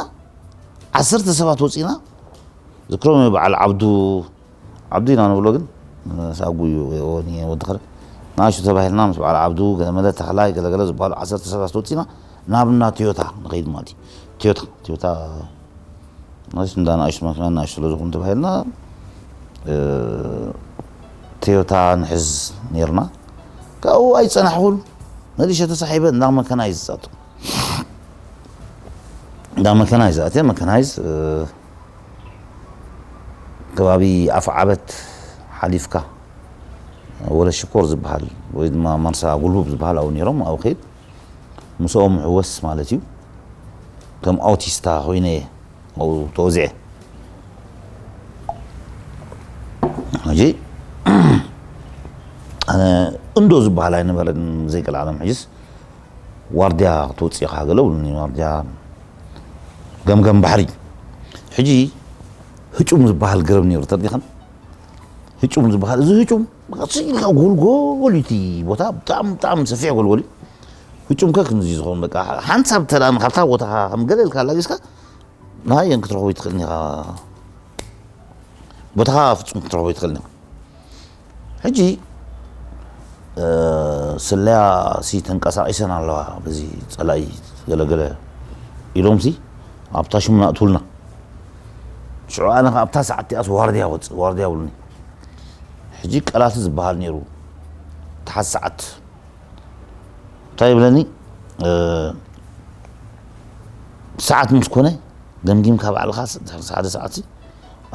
ዓሰርተ ሰባት ወፂና። ዝክሮም እዩ በዓል ዓብዱ፣ ዓብዱ ኢና ንብሎ ግን፣ ሳጉ እዩ፣ ወዲ ኸረ። ንኣሽቱ ተባሂልና ምስ በዓል ዓብዱ፣ ገለመለ ተኽላይ፣ ገለገለ ዝበሃሉ ዓሰርተ ሰባት ወፂና፣ ናብ እንዳ ቶዮታ ንኸይድ ማለት እዩ። ቶዮታ፣ ቶዮታ፣ ማለት እንዳ ንኣሽቱ መኪና፣ ንኣሽቱ ስለ ዝኾኑ ተባሂልና፣ እ፣ ቶዮታ ንሕዝ ነይርና። ካብኡ ኣይጸናሕኩን፣ መሊሸ ተሳሒበ እንዳ መከናይዝ ኣቱ። እንዳ መከናይዝ ኣትየ፣ መከናይዝ፣ እ፣ ከባቢ ኣፍዓበት ሓሊፍካ ወለ ሽኮር ዝበሃል ወይ ድማ ማርሳ ጉልቡብ ዝበሃል ኣብኡ ነይሮም። ኣብኡ ከይድ ምስኦም ምሕወስ ማለት እዩ። ከም ኣውቲስታ ኮይነ እየ ኣብኡ ተወዚዐ። ሕጂ ኣነ እንዶ ዝበሃል ኣይነበረን ዘይቀልዓለም። ሕጂስ ዋርድያ ክትወፅእ ኢኻ ገለ ብሉኒ። ዋርድያ ገምገም ባሕሪ። ሕጂ ህጩም ዝበሃል ገረብ ነይሩ ተርዲኸን። ህጩም ዝበሃል፣ እዚ ህጩም በቃ ስቕ ኢልካ ጎልጎል እዩ እቲ ቦታ፣ ብጣዕሚ፣ ብጣዕሚ ሰፊሕ ጎልጎል እዩ። ህጩም ከ ከምዚ እዩ ዝኾን፣ በቃ ሓንሳብ ተደኣ ካብታ ቦታኻ ከም ገለ ኢልካ ኣላጊስካ፣ ንሃየን ክትረኽቦ ይትኽእልን ኢኻ። ቦታኻ ፍጹም ክትረኽቦ ይትኽእልን ኢኻ። ሕጂ፣ እ፣ ስለያ ሲ ተንቀሳቒሰን ኣለዋ፣ በዚ ጸላኢ ገለገለ ኢሎም ሲ ኣብታ ሽሙና እትውልና። ሽዑ ኣነ ኸኣ ኣብታ ሰዓት እቲኣስ ዋርድያ ወጽእ፣ ዋርድያ ብሉኒ። ሕጂ ቀላቲ ዝበሃል ነይሩ። ተሓዝ ሰዓት እንታይ ይብለኒ? እ፣ ሰዓት ምስ ኮነ፣ ገምጊምካ ባዕልኻ ስ-፣ ድሕሪ ሓደ ሰዓትሲ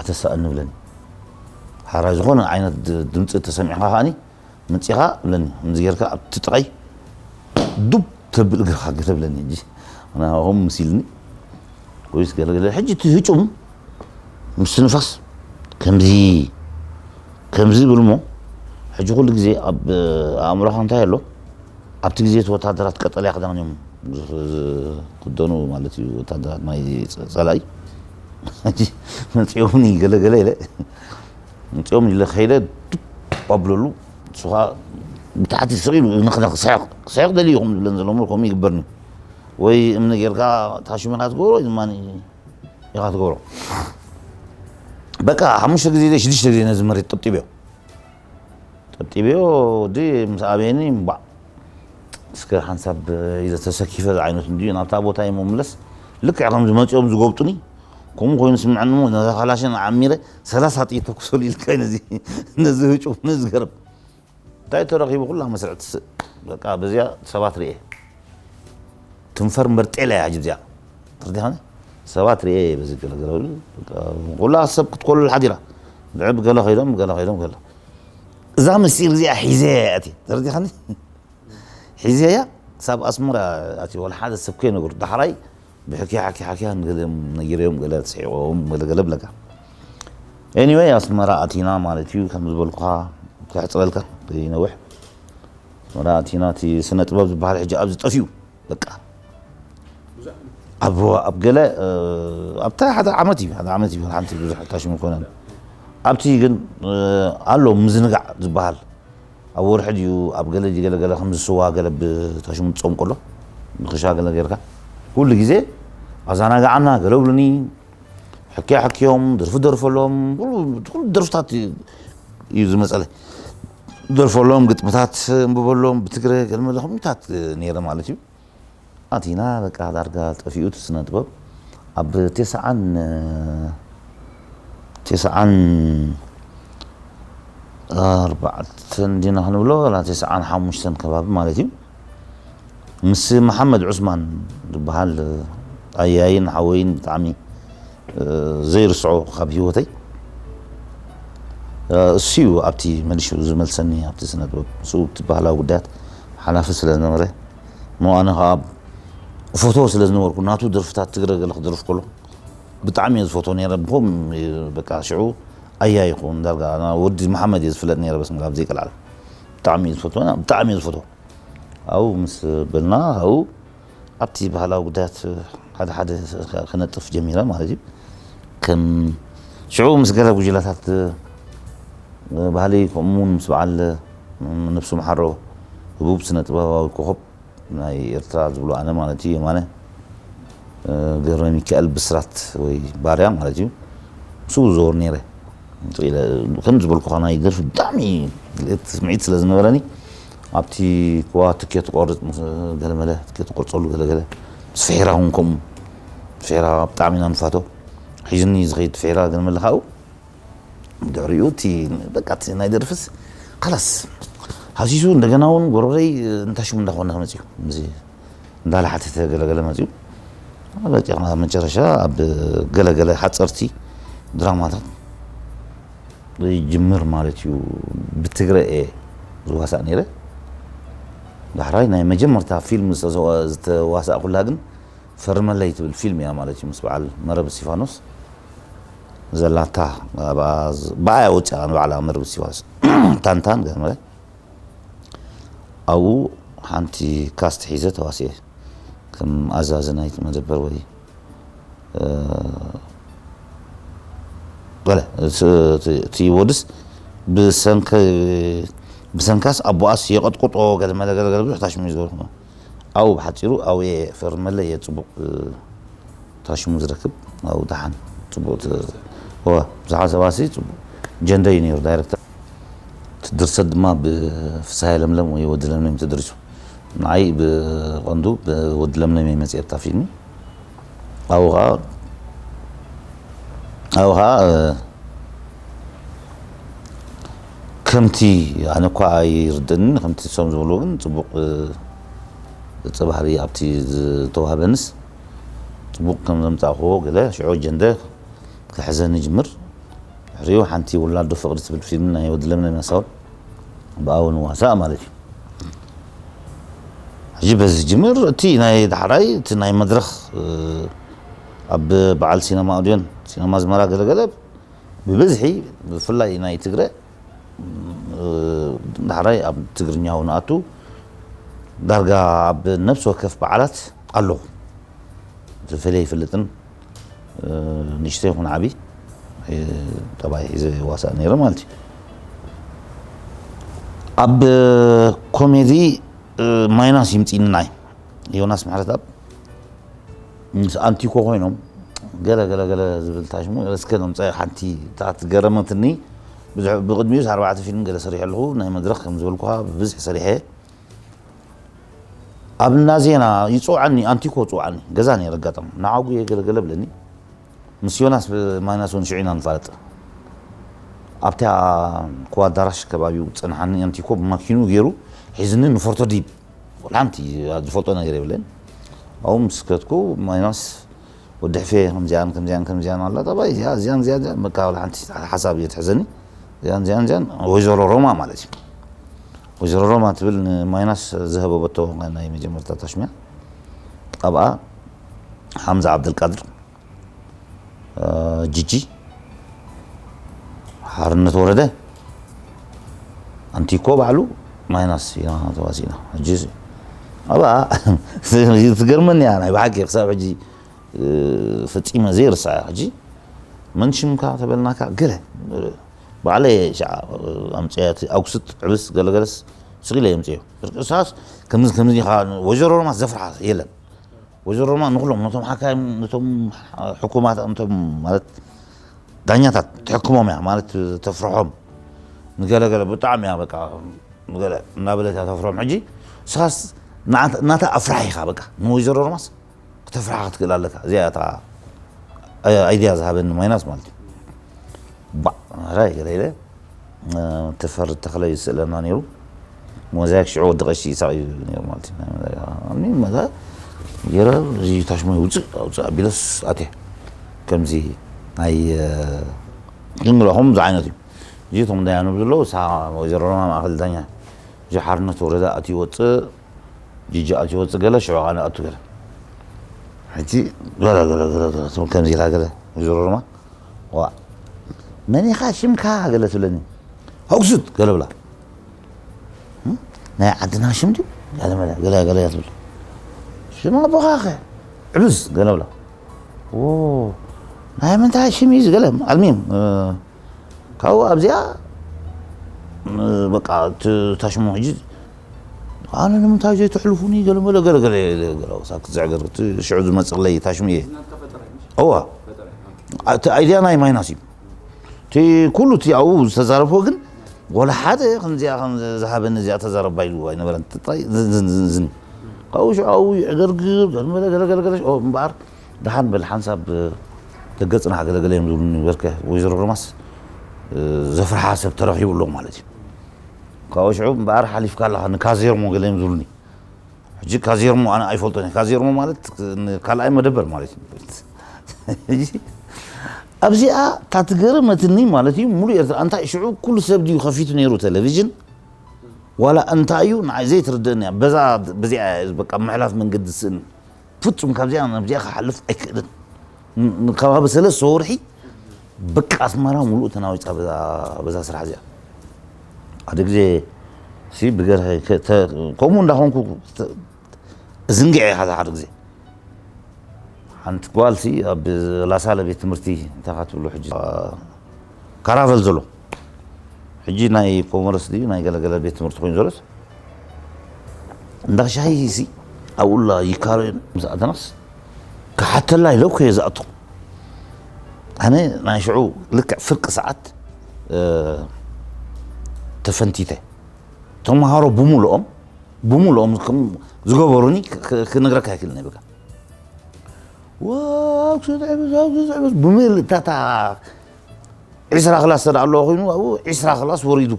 ኣተሳእኒ ይብለኒ። ሓራይ ዝኾነ ዓይነት ድ-፣ ድምጺ ተሰሚዕካ ከኣኒ፣ መጺኻ ብለኒ፣ ከምዚ ጌርካ ኣብቲ ጥቓይ ዱብ ተብል እግርኻ ገለ ብለኒ። ሕጂ ኣነ ከምኡ መሲልኒ። ወይስ ገለ ገለ። ሕጂ እቲ ህጩም ምስትንፋስ ከምዚ፣ ከምዚ ይብል እሞ፣ ሕጂ ኩሉ ግዜ ኣብ ኣእምሮኻ እንታይ ኣሎ? ኣብቲ ግዜ እቲ ወታደራት ቀጠልያ ክዳን እዮም ዝ-፣ ዝኽደኑ ማለት እዩ፣ ወታደራት ናይ ጸ-፣ ጸላኢ። ሕጂ መጺኦምኒ ገለ ገለ ኢለ፣ መጺኦም ኢለ ከይደ ዱብ ኣብለሉ፣ ንሱ ኸኣ ብታሕቲ ስቕ ኢሉ ነኽነኽ፣ ክስሕቕ፣ ክስሕቕ ደልዩ እዩ ከምኡ ዝብለን ዘሎ እምበር ከምኡ ይግበርኒ። ወይ እምኒ ጌርካ ታሽሙ ኢኻ ትገብሮ፣ ወይ ድማ ኢኻ ትገብሮ። በቃ ሓሙሽተ ግዜ፣ ሽዱሽተ ግዜ ነዚ መሬት ጠብጢብዮ። ጠብጢብዮ፣ ወዲ ምስ ኣበየኒ፣ እምባዕ። እስከ ሓንሳብ ኢለ ተሰኪፈ ዝዓይነቱ እንድዩ፣ ናብታ ቦታ እየ ምምለስ። ልክዕ ከምዚ መጺኦም ዝጎብጡኒ፣ ከምኡ ኮይኑ ስምዐኒ እሞ፣ ነዛ ካላሽን ዓሚረ፣ ሰላሳ ጥይት ተኩሰሉ ኢልካ እዩ ነዚ፣ ነዚ ህጩም፣ ነዚ ገረብ። እንታይ ተረኺቡ? ኩላ መስርዕ ትስእ። በቃ በዚኣ ሰባት ርኤ። ትንፈር እምበር ጤል እያ ሕጂ እዚኣ። ተረዲኻኒ? ሰባት ርኤ በዚ ገለ ገለ ኢሉ፣ በቃ ኩላ ሰብ ክትኮልል ሓዲራ። ብዕብ ገለ ከይዶም፣ ገለ ከይዶም፣ ገለ። እዛ ምስጢር እዚኣ ሒዘ እየ ኣትየ። ተረዲኻኒ? ሒዘያ ክሳብ ኣስመራ ኣትዩ ዋላ ሓደ ሰብ ከይነገሩ ዳሕራይ ብሕክያ ሓክያ ሓክያ ንገለ ነጊረዮም ገለ ስሒቖም ገለ ገለ ብለካ። Anyway ኣስመራ ኣቲና ማለት እዩ ከም ዝበልኩኻ ክሕፅረልካ ይነውሕ ኣስመራ ኣቲና እቲ ስነ ጥበብ ዝበሃል ሕጂ ኣብዚ ጠፊኡ በቃ ኣብ ኣብ ገለ ኣብታ ሓደ ዓመት እዩ ሓደ ዓመት እዩ ሓንቲ ብዙሕ ታሽሙ ኮነ ኣብቲ ግን ኣሎ ምዝንጋዕ ዝበሃል ኣብ ወርሒ ድዩ ኣብ ገለ ገለ ገለ ከም ዝስዋ ገለ ብታሽሙ ትጾም ከሎ ንክሻ ገለ ጌርካ ኩሉ ግዜ ኣዛናግዓና ገለ ብሉኒ ሕክያ ሕክዮም ደርፊ ደርፈሎም ኩሉ ደርፍታት እዩ ዝመፀለይ ደርፈሎም ግጥምታት እንብበሎም ብትግረ ገለ መለ ከምታት ነይረ ማለት እዩ ኣቲና በቃ ዳርጋ ጠፊኡ እቲ ስነ ጥበብ ኣብ ተስዓን ተስዓን ኣርባዕተን ዲና ክንብሎ ዋላ ተስዓን ሓሙሽተን ከባቢ ማለት እዩ ምስ መሓመድ ዑስማን ዝበሃል ኣያይን ሓወይን ብጣዕሚ ዘይርስዖ ካብ ህይወተይ እሱ እዩ ኣብቲ መሊሹ ዝመልሰኒ ኣብቲ ስነ ጥበብ ምስኡ እቲ ባህላዊ ጉዳያት ሓላፊ ስለ ዝነበረ እሞ ኣነ ከዓ ፎቶ ስለ ዝነበርኩ ናቱ ደርፍታት ትግረ ገለ ክደርፍ ከሎ ብጣዕሚ እየ ዝፈትዎ ነይረ ብኮም በቃ ሽዑ ኣያ ይኸውን ዳርጋ ወዲ መሓመድ እየ ዝፍለጥ ነይረ በስመ ኣብ ዘይቀልዓል ብጣዕሚ እየ ዝፈትዎ ብጣዕሚ እየ ዝፈትዎ ኣብኡ ምስ በልና ኣብኡ ኣብቲ ባህላዊ ጉዳያት ሓደ ሓደ ክነጥፍ ጀሚረ ማለት እዩ ከም ሽዑ ምስ ገለ ጉጅላታት ባህሊ ከምኡውን ምስ በዓል ነብሱ መሓሮ ህቡብ ስነ ጥበባዊ ኮኸብ ናይ ኤርትራ ዝብሎ ኣነ ማለት እዩ የማነ ገብረ ሚካኤል ብስራት ወይ ባርያ ማለት እዩ ምስኡ ዝዘወር ነይረ ከም ዝበልኩኻ ናይ ደርፊ ብጣዕሚ ስምዒት ስለ ዝነበረኒ ኣብቲ ክዋ ትኬት ቆርፅ ገለመለ ትኬት ቆርፀሉ ገለገለ ምስ ፍሒራ እውን ከምኡ ፍሒራ ብጣዕሚ ኢና ንፋቶ ሒዝኒ ዝኸይድ ፍሒራ ገለመለ ካብኡ ድሕሪኡ እቲ በቃ እቲ ናይ ደርፍስ ካላስ ሃሲሱ እንደገና እውን ጎረረይ እንታይ ሽሙ እንዳኾነ መፅዩ ምስ እንዳለ ሓተተ ገለገለ መፅዩ በቃ መጨረሻ ኣብ ገለገለ ሓፀርቲ ድራማታት ይጅምር ማለት እዩ ብትግረ እየ ዝዋሳእ ነይረ ዳሕራይ ናይ መጀመርታ ፊልም ዝተዋሳእኩላ ግን ፈርመለይ ትብል ፊልም እያ ማለት እዩ ምስ በዓል መረብ እስቲፋኖስ ዘላታ ብኣያ ወፅያ ንባዕላ መረብ እስቲፋኖስ ታንታን ገመለ ኣብኡ ሓንቲ ካስት ሒዘ ተዋስኤ ከም ኣዛዚ ናይቲ መደበር ወይ ገለ እቲ ወድስ ብሰንከ ብሰንካስ ኣቦኣስ የቐጥቁጦ ገለ መለ ገለ ገለ ብዙሕ ታሽሙ እዩ ዝገብሩ ኣብኡ ብሓፂሩ ኣብኡ እየ ፈርመለ እየ ፅቡቕ ታሽሙ ዝረክብ ኣብኡ ደሓን ፅቡቕ ብዙሓት ሰባት ፅቡቕ ጀንደ እዩ ነይሩ ዳይረክተር እቲ ድርሰት ድማ ብፍስሃየ ለምለም ወይ ወዲ ለምለም ተደሪሱ ንዓይ ብቐንዱ ብወዲ ለምለም እየ መፅአ ኣብታ ፊልሚ ኣብኡ ከዓ ኣብኡ ከዓ ከምቲ ኣነ እኳ ኣይርድእንን ከምቲ እሶም ዝብሉ ግን ፅቡቕ ገፀ ባህሪ ኣብቲ ዝተዋህበንስ ፅቡቕ ከም ዘምፃእክዎ ገለ ሽዑ ጀንደ ክሕዘኒ ጅምር ድሕሪኡ ሓንቲ ውላዶ ፍቕሪ ትብል ፊልም ናይ ወዲ ለምለም ያሳውን ብኣውን ዋሳእ ማለት እዩ ሕጂ በዚ ጅምር እቲ ናይ ዳሕራይ እቲ ናይ መድረኽ ኣብ በዓል ሲነማ ኦድዮን ሲነማ ዝመራ ገለገለ ብብዝሒ ብፍላይ ናይ ትግረ ዳሕራይ ኣብ ትግርኛ ንኣቱ ዳርጋ ኣብ ነብሲ ወከፍ በዓላት ኣለኹ ዝፈለየ ይፈልጥን ንእሽተይ ይኹን ዓብዪ ጠባይ ሒዘ ይዋሳእ ነይረ ማለት እዩ ኣብ ኮሜዲ ማይናስ ይምፅእኒ ናይ ዮናስ ምሕረትኣብ ምስ ኣንቲኮ ኮይኖም ገለ ገለ ገለ ዝብል ታሽሙ እስከ ነምፀ ሓንቲ እታ ትገረመትኒ ብዙሕ ብቅድሚኡ ኣርባዕተ ፊልም ገለ ሰሪሐ ኣለኹ ናይ መድረክ ከም ዝበልኩኻ ብብዝሒ ሰሪሐ ኣብ እና ዜና ይፅውዓኒ ኣንቲኮ ፅውዓኒ ገዛ ነይረ ኣጋጣሚ ንዓጉ እየ ገለ ገለ ብለኒ ምስ ዮናስ ማይናስ እውን ሽዑ ኢና ንፋለጥ ኣብታ ኮ ኣዳራሽ ከባቢኡ ዝፀንሓኒ ኣንቲኮ ብማኪኑ ገይሩ ሒዝኒ ንፎርቶ ዲብ ሓንቲ ዝፈልጦ ነገር የብለን ኣብኡ ምስ ከድኩ ማይናስ ወዲ ሕፌ ከምዚኣን ከምዚኣን ከምዚኣን ኣላ ጠባይ እዚኣ እዚኣን እዚኣን እዚኣን በቃ ወላ ሓንቲ ሓሳብ እየ ትሕዘኒ እዚኣን እዚኣን እዚኣን ወይዘሮ ሮማ ማለት እዩ ወይዘሮ ሮማ ትብል ንማይናስ ዝሀበበቶ ናይ መጀመርታ ታሽምያ ኣብኣ ሓምዛ ዓብደልቃድር፣ እ፣ ጂጂ፣ ሓርነት ወረደ፣ ኣንቲኮ ባዕሉ ማይናስ ኢና ተዋሲና። ሕጂ ኣብኣ ትገርመኒ እያ ናይ ብሓቂ ክሳብ ሕጂ፣ እ፣ ፈጺመ ዘይርስዓ። ሕጂ መን ሽምካ ተበልናካ ገለ ባዕለ ሻ ኣምፅያ እቲ ኣጉስጥ ዕብስ ገለገለስ ስቕ ኢለ የምፅዮ። እሳስ ከምዚ ከምዚ ኢኻ ወይዘሮ ሮማስ ዘፍርሓ የለን። ወይዘሮ ሮማ ንኩሎም ነቶም ሓካይም ነቶም ሕኩማት ነቶም ማለት ዳኛታት ትሕክሞም እያ ማለት ተፍርሖም። ንገለገለ ብጣዕሚ እያ በቃ ገለ እናበለት እያ ተፍርሖም። ሕጂ እሳስ ናታ ኣፍራሕ ኢኻ በቃ ንወይዘሮ ሮማስ ክተፍርሓ ክትክእል ኣለካ። እዚኣ እታ ኣይድያ ዝሃበኒ ማይናስ ማለት እዩ። ባዕ ራይ ገለ ኢለ፣ እ፣ ተፈሪ ተኽለ ይስእለና ነይሩ። ሞዛይክ ሽዑ ወዲ ቀሺ ይስሐቕ እዩ ነይሩ ማለት እዩ። ናይ መዛይካ። እኒ መዛ ገይረ እዚ ታሽሞ ውፅእ ኣውፅእ ኣቢለስ ኣትየ። ከምዚ ናይ፣ እ፣ ክንግረኹም ዝዓይነት እዩ። እዚ እቶም ዳያኑ ዘለዉ፣ እሳ ወይዘሮ ሮማ ማእኸል ዳኛ፣ እዚ ሓርነት ወረዳ ኣትዩ ወፅእ፣ ጂጂ ኣትዩ ወፅእ ገለ፣ ሽዑ ኣነ ኣቱ ገለ። ሕጂ ገለ፣ ገለ፣ ገለ፣ ገለ ትብል ከምዚ ኢላ ገለ፣ ወይዘሮ ሮማ፣ ዋ፣ መን ኢኻ ሽምካ? ገለ ትብለኒ። ኣጉስጥ! ገለ ብላ። እም? ናይ ዓድና ሽም ድዩ? ገለ መለ፣ ገለ፣ ገለ እያ ትብል። ሽም ኣቦኻ ኸ? ዕብስ! ገለ ብላ። ዎ፣ ናይ ምንታይ ሽም እዩ እዚ? ገለ፣ ኣልሚም፣ እ፣ ካብኡ ኣብዚኣ፣ እ፣ በቃ፣ እቲ ታሽሙ ሕጂ፣ ኣነ ንምንታይ ዘይተሕልፉኒ? ገለ መለ፣ ገለ፣ ገለ፣ ገለ፣ ገለ፣ ሳክት ዘዕገር፣ እቲ ሽዑ ዝመጽእለይ ታሽሙ እየ። እዋ። እቲ ኣይድያ ናይ ማይናስ እዩ። እቲ ኩሉ እቲ ኣብኡ ዝተዛረብዎ ግን፣ ወላ ሓደ ከምዚኣ ከም ዝሃበኒ እዚኣ ተዛረባ ኢሉ ኣይነበረን። ጥራይ ዝን፣ ዝን፣ ዝን፣ ዝን። ካብኡ ሽዑ ኣብኡ ይዕገርግር፣ ገለ መለ፣ ገለ፣ ገለ፣ ገለ፣ ኦ፣ እምበኣር፣ ደሓን በል፣ ሓንሳብ ደገ ጽናሕ፣ ገለገለ እዮም ዝብሉኒ። በርከ ወይዘሮ ሮማስ፣ እ፣ ዘፍርሓ ሰብ ተረኺቡ ኣሎ ማለት እዩ። ካብኡ ሽዑ እምበኣር ሓሊፍካ ኣለኻ፣ ንካዜርሞ ገለ እዮም ዝብሉኒ። ሕጂ ካዜርሞ ኣነ ኣይፈልጦን እየ። ካዜርሞ ማለት ን-፣ ካልኣይ መደበር ማለት እዩ። ሕጂ ኣብዚኣ እታ ትገረመትኒ ማለት እዩ፣ ሙሉእ ኤርትራ፣ እንታይ ሽዑ ኩሉ ሰብ ድዩ ከፊቱ ነይሩ ቴሌቪዥን? ዋላ እንታይ እዩ ንዓይ ዘይትርድእኒ እያ። በዛ፣ በዚኣ እያ በቃ ምሕላፍ መንገዲ ዝስእን። ፍጹም ካብዚኣ ናብዚኣ ክሓልፍ ኣይክእልን። ን-፣ ንከባቢ ሰለስተ ወርሒ በቃ ኣስመራ ሙሉእ ተናዊጻ በዛ፣ በዛ ስራሕ እዚኣ። ሓደ ግዜ ሲ ብገርሀ ከ-፣ ተ-፣ ከምኡ እንዳኾንኩ ተ-፣ እዝንግዐ ኢኻ ሓደ ግዜ። ሓንቲ ጓል ሲ ኣብ ላሳለ ቤት ትምህርቲ እንታይ ኢኻ ትብሎ ሕጂ? ካራቨል ዘሎ። ሕጂ ናይ ኮመርስ ድዩ ናይ ገለገለ ቤት ትምህርቲ ኮይኑ ዘሎስ፣ እንዳ ሻሂ ሲ ኣብኡላ ይካረዩ ምስ ኣተናስ ክሓተላ ኢለ እኮ እየ ዝኣቱ። ኣነ ናይ ሽዑ ልክዕ ፍርቂ ሰዓት፣ እ፣ ተፈንቲተ። ተምሃሮ ብምልኦም፣ ብምልኦም ከም ዝገበሩኒ ክ-፣ ክ-፣ ክነግረካ ኣይክእልን እየ በቃ። ዋው፣ ክትዕብስ፣ ዋው፣ ክትዕብስ፣ ብምልእታታ ዒስራ ክላስ ተደኣ ኣለዎ ኮይኑ፣ ኣብኡ ዒስራ ክላስ ወሪዱ።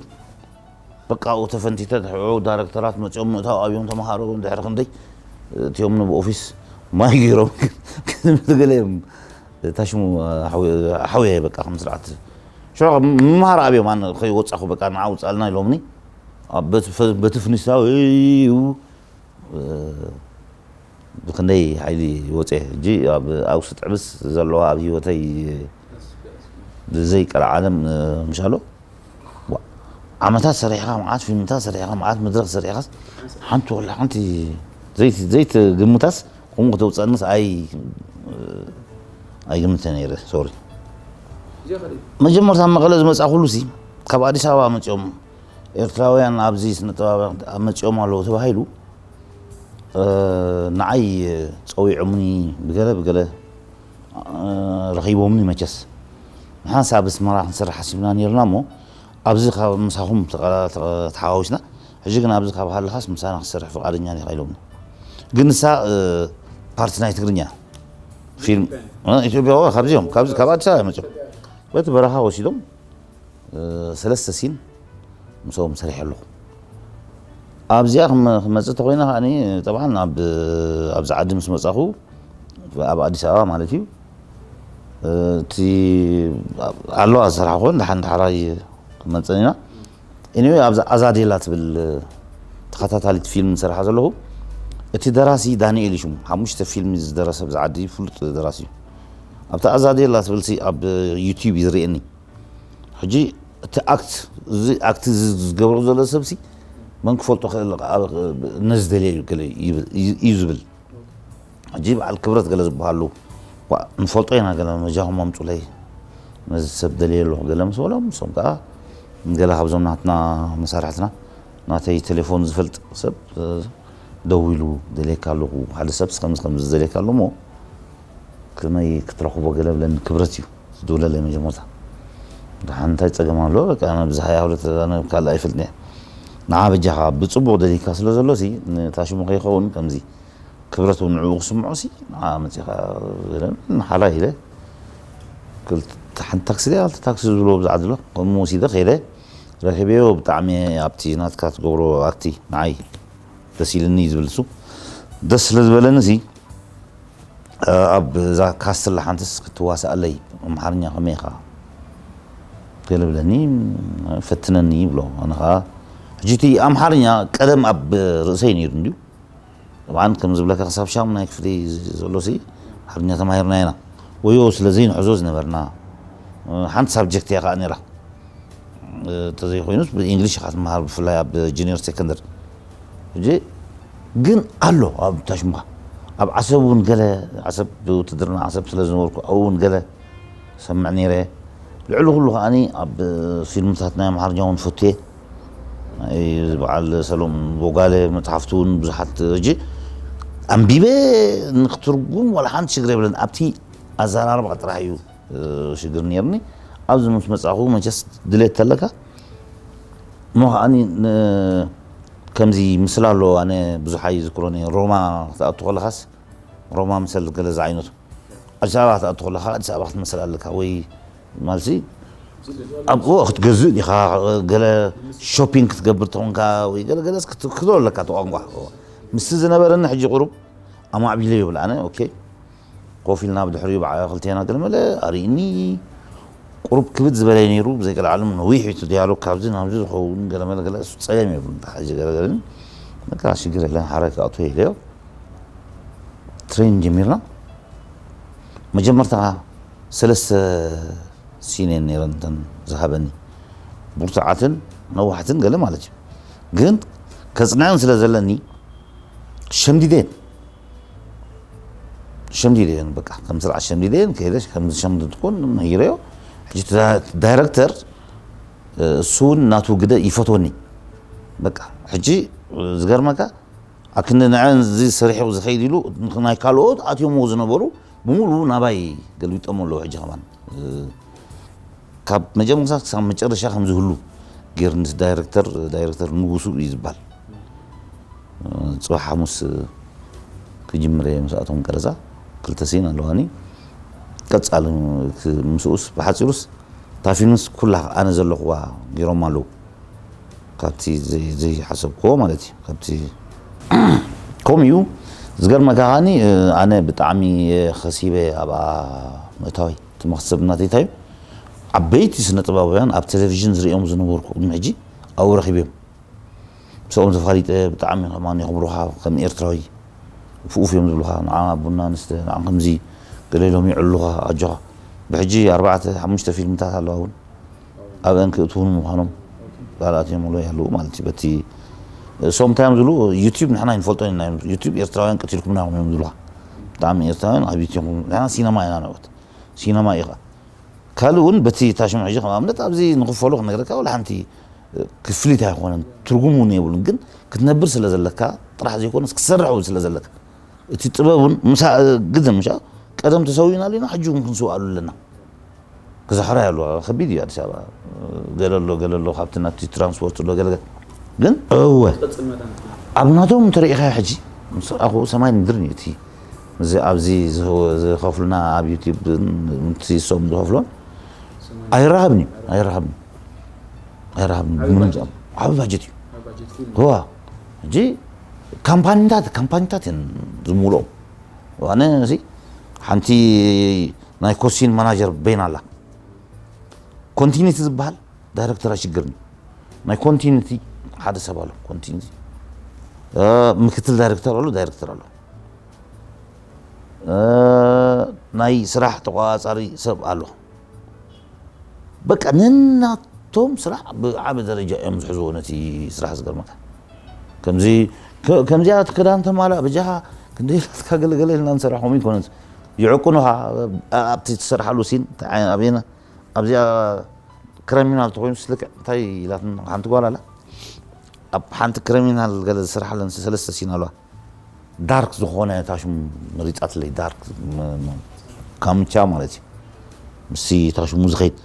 በቃ፣ ኣብኡ ተፈንቲተ፣ ሽዑ ዳይረክተራት መጺኦም ምእታው ኣብዮም ተምሃሮ፣ ድሕሪ ክንደይ እቲኦም ንብኦፊስ ማይ ገይሮም፣ ገለ እዮም። እታ ሽሙ ሓው-፣ ሓውየ፣ በቃ፣ ከም ስርዓት። ሽዑ ምምሃር ኣብዮም፣ ኣነ ከይወጻኹ፣ በቃ፣ ንዓ ውጻልና ኢሎምኒ። ኣብ በቲ ፈ-፣ በቲ ፍኒስታ፣ እዩ፣ እ፣ ብክንደይ ሓይሊ ወፀ። ሕጂ ኣብ፣ ኣብ ውስጥ ዕብስ ዘለዋ ኣብ ህይወተይ ብዘይ ቀልዓለም፣ እ፣ ምሻሎ። ዋ፣ ዓመታት ሰሪሕኻ፣ መዓት ፊልምታት ሰሪሕኻ፣ መዓት መድረኽ ሰሪሕኻስ፣ ሓንቲ ወላ ሓንቲ ዘይት-፣ ዘይትግምታስ፣ ከምኡ ክተውፀእንስ ኣይ-፣ ኣይግምተ ነይረ። ሶሪ። መጀመርታ መቐለ ዝመፃእኩሉ ሲ፣ ካብ ኣዲስ ኣበባ መፂኦም ኤርትራውያን ኣብዚ ስነ ጥበባውያን መፂኦም ኣለዉ ተባሂሉ፣ እ፣ ንዓይ ፀዊዖምኒ ብገለ ብገለ፣ እ፣ ረኺቦምኒ መቸስ። ንሓንሳ ኣብ ኣስመራ ክንሰርሕ ሓሲብና ነይርና እሞ፣ ኣብዚ ካብ ምሳኹም ተቐ-፣ ተቐ-፣ ተሓዋዊስና። ሕጂ ግን ኣብዚ ካብ ሃለኻስ ምሳና ክትሰርሕ ፍቓደኛ ዲኻ ኢሎምኒ። ግን ንሳ፣ እ፣ ፓርቲ ናይ ትግርኛ ፊልም፣ እ፣ ኢትዮጵያ፣ ኦ፣ ካብዚኦም፣ ካብዚ፣ ካብ ኣዲስ ኣበባ እዮም መፂኦም። በቲ በረኻ ወሲዶም፣ እ፣ ሰለስተ ሲን ምስኦም ሰሪሐ ኣለኹ። ኣብዚኣ ክመ-፣ ክመፅእ ተኾይነ ከዓኒ፣ ጠብዓን ኣብ፣ ኣብዚ ዓዲ ምስ መፃኹ፣ ኣብ ኣዲስ ኣበባ ማለት እዩ፣ እ፣ እቲ ኣለዋ ዝሰርሓ ኮን ደሓን ዳሕራይ ክመፀን ኢና። Anyway፣ ኣብዛ ኣዛዴላ ትብል ተኸታታሊት ፊልም ዝሰርሓ ዘለኹ፣ እቲ ደራሲ ዳንኤል እዩ ሽሙ። ሓሙሽተ ፊልም ዝደረሰ ኣብዚ ዓዲ ፍሉጥ ደራሲ እዩ። ኣብታ ኣዛዴላ ትብል ሲ ኣብ ዩቲዩብ እዩ ዝርእየኒ። ሕጂ እቲ ኣክት፣ እዚ ኣክት እዚ ዝገብሮ ዘሎ ሰብ ሲ መን ክፈልጦ ክእል? ኣብ፣ ነዚ ደልየ እዩ ገለ ይብል፣ እዩ ዝብል። ሕጂ በዓል ክብረት ገለ ዝበሃሉ፣ "ዋ፣ ንፈልጦ ኢና፣ ገለ መጃኹም ኣምጹለይ፣ ነዚ ሰብ ደልየ ኣለኹ" ገለ ምስ በሎም፣ ንሶም ከኣ ገለ ካብዞም ናትና መሳርሕትና፣ ናተይ ቴሌፎን ዝፈልጥ ሰብ፣ እ፣ ደዊሉ፣ "ደልየካ ኣለኹ፣ ሓደ ሰብስ ከምዚ ከምዚ ደልየካ ኣሎ እሞ ከመይ ክትረኽቦ?" ገለ ብለኒ፣ ክብረት እዩ ዝድውለለይ መጀመርታ። ደሓን እንታይ ጸገም ኣሎ? በቃ፣ ኣነ ብዝሃ ይሃብለት፣ ኣነ ካልእ ኣይፈልጥን እየ። ንዓ በጃኻ ብጽቡቕ ደሊካ ስለ ዘሎ ሲ፣ ነታ ሽሙ ከይኸውን ከምዚ ክብረት እውን ንዕኡ ክስምዖ ሲ፣ ንዓ መጺኻ፣ ሓላይ ኢለ፣ ክልተ፣ ሓንቲ ታክሲ ድያ፣ ክልተ ታክሲ ዝብልዎ ብዛዕባ ዘሎ፣ ከምኡ ወሲደ ከይደ፣ ረኺበዮ። ብጣዕሚ ኣብቲ ናትካ ትገብሮ ኣክቲ ንዓይ ደስ ኢልኒ እዩ ዝብል እሱ። ደስ ስለ ዝበለኒ ሲ፣ ኣብ እዛ ካስትል ሓንትስ ክትዋሳኣለይ፣ ኣምሓርኛ ከመይ ኢኻ? ገለ ብለኒ፣ ፈትነኒ ይብሎ። ኣነ ኸዓ፣ ሕጂ እቲ ኣምሓርኛ ቀደም ኣብ ርእሰይ ነይሩ እንድዩ። ጠብዓን ከም ዝብለካ ክሳብ ሻሙናይ ክፍሊ ዘሎ ሲ ኣምሓርኛ ተማሂርና ኢና። ወዮ ስለ ዘይንሕዞ ዝነበርና፣ ሓንቲ ሳብጀክት እያ ኸዓ ነይራ። እንተዘይኮይኑስ ብእንግሊሽ ኢኻ ትመሃር፣ ብፍላይ ኣብ ጁኒየር ሴኮንደሪ። ሕጂ ግን ኣሎ ኣብ ታሽሙኻ። ኣብ ዓሰብ እውን ገለ፣ ዓሰብ ብውትድርና ዓሰብ ስለ ዝነበርኩ ኣብኡ እውን ገለ ሰምዕ ነይረ። ልዕሊ ኩሉ ከዓኒ ኣብ ፊልምታት ናይ ኣምሓርኛ እውን ፈትየ። ናይ በዓል ሰሎሞን ቦጋለ መጽሓፍቲ እውን ብዙሓት፣ ሕጂ ኣንቢበ ንክትርጉም ዋላ ሓንቲ ሽግር የብለን። ኣብቲ ኣዘራርባ ጥራሕ እዩ፣ እ፣ ሽግር ነይርኒ። ኣብዚ ምስ መጻኹ መቸስ ድሌት ተለካ እሞ ከዓኒ ን-፣ ከምዚ ምስላ ኣሎ፣ ኣነ ብዙሕ ኣይዝክሮን እየ። ሮማ ክትኣቱ ከለኻስ፣ ሮማ ምሰል ገለ ዝዓይነቱ። ኣዲስ ኣበባ ክትኣቱ ከለኻ፣ ኣዲስ ኣበባ ክትመስል ኣለካ። ወይ ማለትሲ፣ ኣብኡ ክትገዝእ ዲኻ፣ ገለ ሾፒንግ ክትገብር ተኾንካ፣ ወይ ገለ ገለስ ክት-፣ ክትክዶ ኣለካ እቲ ቋንቋ። ምስቲ ዝነበረኒ ሕጂ ቁሩብ ኣማዕቢለ ይብል ኣነ፣ ኦኬ። ኮፍ ኢልና ብድሕሪኡ ብዓ-፣ ክልቴና ገለመለ ኣርእኒ። ቁሩብ ክብድ ዝበለ ነይሩ፣ ብዘይ ገለ ዓለም ነዊሕ እዩ እቲ ዲያሎግ፣ ካብዚ ናብዚ ዝኸውን ገለመለ ገለ፣ እሱ ጸገም የብሉን። እንተ ሕጂ ገለ ገለኒ፣ በቃ ሽግር የለን፣ ሓራይ ክኣቱ ኢለዮ። ትሬን ጀሚርና። መጀመርታ ሰለስተ ሲን እየን ነይረን እተን ዝሃበኒ። ብርቱዓትን ነዋሕትን ገለ ማለት እዩ። ግን ከጽንዐን ስለ ዘለኒ ሸምዲደን። ሸምዲደን በቃ፣ ከም ስርዓት ሸምዲደን ከይደ፣ ከም ዝሸምድድኩን ነጊረዮ። ሕጂ እቲ ዳ-፣ ዳይረክተር፣ እ፣ እሱ እውን ናቱ ግደ ይፈትወኒ። በቃ፣ ሕጂ ዝገርመካ፣ ኣክንዲ ንዐን እዚ ሰሪሑ ዝኸይድ ኢሉ፣ ናይ ካልኦት ኣትዮምዎ ዝነበሩ ብምሉኡ ናባይ ገልቢጦም ኣለዉ። ሕጂ ከማን፣ እ፣ ካብ መጀመርታ ክሳብ መጨረሻ ከም ዝህሉ ገይሩ፣ ምስ ዳይረክተር፣ ዳይረክተር ንጉሱ እዩ ዝበሃል። ጽባሕ ሓሙስ ክጅምር እየ ምስኣቶም ቀረጻ። ክልተ ሲን ኣለዋኒ። ቀጻሊ ምስኡስ ብሓጺሩስ እታ ፊልምስ ኩላ ኣነ ዘለኹዋ ገይሮም ኣለዉ። ካብቲ ዘይ-፣ ዘይሓሰብክዎ ማለት እዩ። ካብቲ ከምኡ እዩ። ዝገርመካ ከዓኒ፣ ኣነ ብጣዕሚ እየ ኸሲበ ኣብኣ ምእታወይ። እቲ መኽሰብ ናተይ እንታይ እዩ? ዓበይቲ ስነ ጥበባውያን ኣብ ቴሌቪዥን ዝርእዮም ዝነበርኩ ቅድሚ ሕጂ ኣብኡ ረኺበዮም። ምስኦም ተፋሊጠ ብጣዕሚ ከማን የኽብሩኻ ከም ኤርትራዊ። ኡፍ ኡፍ እዮም ዝብሉኻ። ንዓ ቡና ንስተ፣ ንዓ ከምዚ ገለ ኢሎም ይዕሉኻ፣ ኣጆኻ። ብሕጂ ኣርባዕተ ሓሙሽተ ፊልምታት ኣለዋ እውን ኣብአን ክእትዉ ምዃኖም ቃል ኣትዮም ኣለዉ ማለት እዩ። በቲ እሶም እንታይ እዮም ዝብሉ? ዩቲዩብ ንሕና ኣይንፈልጦን ኢና እዮም። ዩቲዩብ ኤርትራውያን ቀቲልኩምና ኢኹም እዮም ዝብሉኻ። ብጣዕሚ ኤርትራውያን ኣብ ዩቲዩብ ንሕና ሲነማ ኢና ንዕወት። ሲነማ ኢኻ። ካልእ እውን በቲ ታሽሙ ሕጂ ከም ኣብነት ኣብዚ ንኽፈሎ ክነግረካ ወላ ሓንቲ ክፍሊት ኣይኮነን፣ ትርጉም እውን የብሉን። ግን ክትነብር ስለ ዘለካ ጥራሕ ዘይኮነስ ክትሰርሕ እውን ስለ ዘለካ እቲ ጥበብ እውን ምሳ ግድን ምሻ ቀደም ተሰዊእናሉ ኢና፣ ሕጂ እውን ክንስውኣሉ ኣለና። ክዛሕራይ ኣሎ፣ ከቢድ እዩ ኣዲስ ኣበባ። ገለ ኣሎ፣ ገለ ኣሎ፣ ካብቲ ናብቲ ትራንስፖርት ኣሎ፣ ገለ ገለ። ግን እወ፣ ትቕጽል መዳን። ኣብ ናቶም እንተሪኢኻዮ ሕጂ፣ ምስ ኣኹ ሰማይን ምድርን እዩ እቲ፣ እዚ ኣብዚ ዝህ-፣ ዝኸፍሉና ኣብ ዩቲዩብ እቲ ሶም ዝኸፍሎን ሰማይ። ኣይራኸብን እዩ፣ ኣይራኸብን እዩ። ኣይራኸብን እዩ። ዓቢ ብምንም ባጀት። ጃም። ዓቢ ባጀት እዩ። ዓቢ ባጀት ፊልም። እዋ፣ ሕጂ ካምፓኒታት፣ ካምፓኒታት እየን ዝምልኦም። ኣነ እዚ ሓንቲ ናይ ኮስቲን ማናጀር በይና ኣላ። ኮንቲኒቲ ዝበሃል ዳይረክተር ኣይሽግርን። ናይ ኮንቲኒቲ ሓደ ሰብ ኣሎ። ኮንቲኒቲ ምክትል ዳይሬክተር ኣሎ፣ ዳይሬክተር ኣሎ፣ ናይ ስራሕ ተቋጻሪ ሰብ ኣሎ። በቃ ነናቶም ስራሕ ብዓቢ ደረጃ እዮም ዝሕዝዎ ነቲ ስራሕ። ዝገርመካ ከምዚ ከምዚኣ ክዳን ተማላ ብጃኻ ክንደይ ናትካ ገለገለ ኢልና ንሰርሖም ይኮነት። ይዕቁኑኻ ኣብቲ ትሰርሓሉ ሲን ኣበና ኣብዚኣ ክረሚናል ተኮይኑ ስልክዕ እንታይ ኢላትን ሓንቲ ጓል ኣላ። ኣብ ሓንቲ ክረሚናል ገለ ዝሰርሓለን ሰለስተ ሲን ኣለዋ። ዳርክ ዝኾነ ታሽሙ መሪጻትለይ ዳርክ ካምቻ ማለት እዩ። ምስ ታሽሙ ዝኸይድ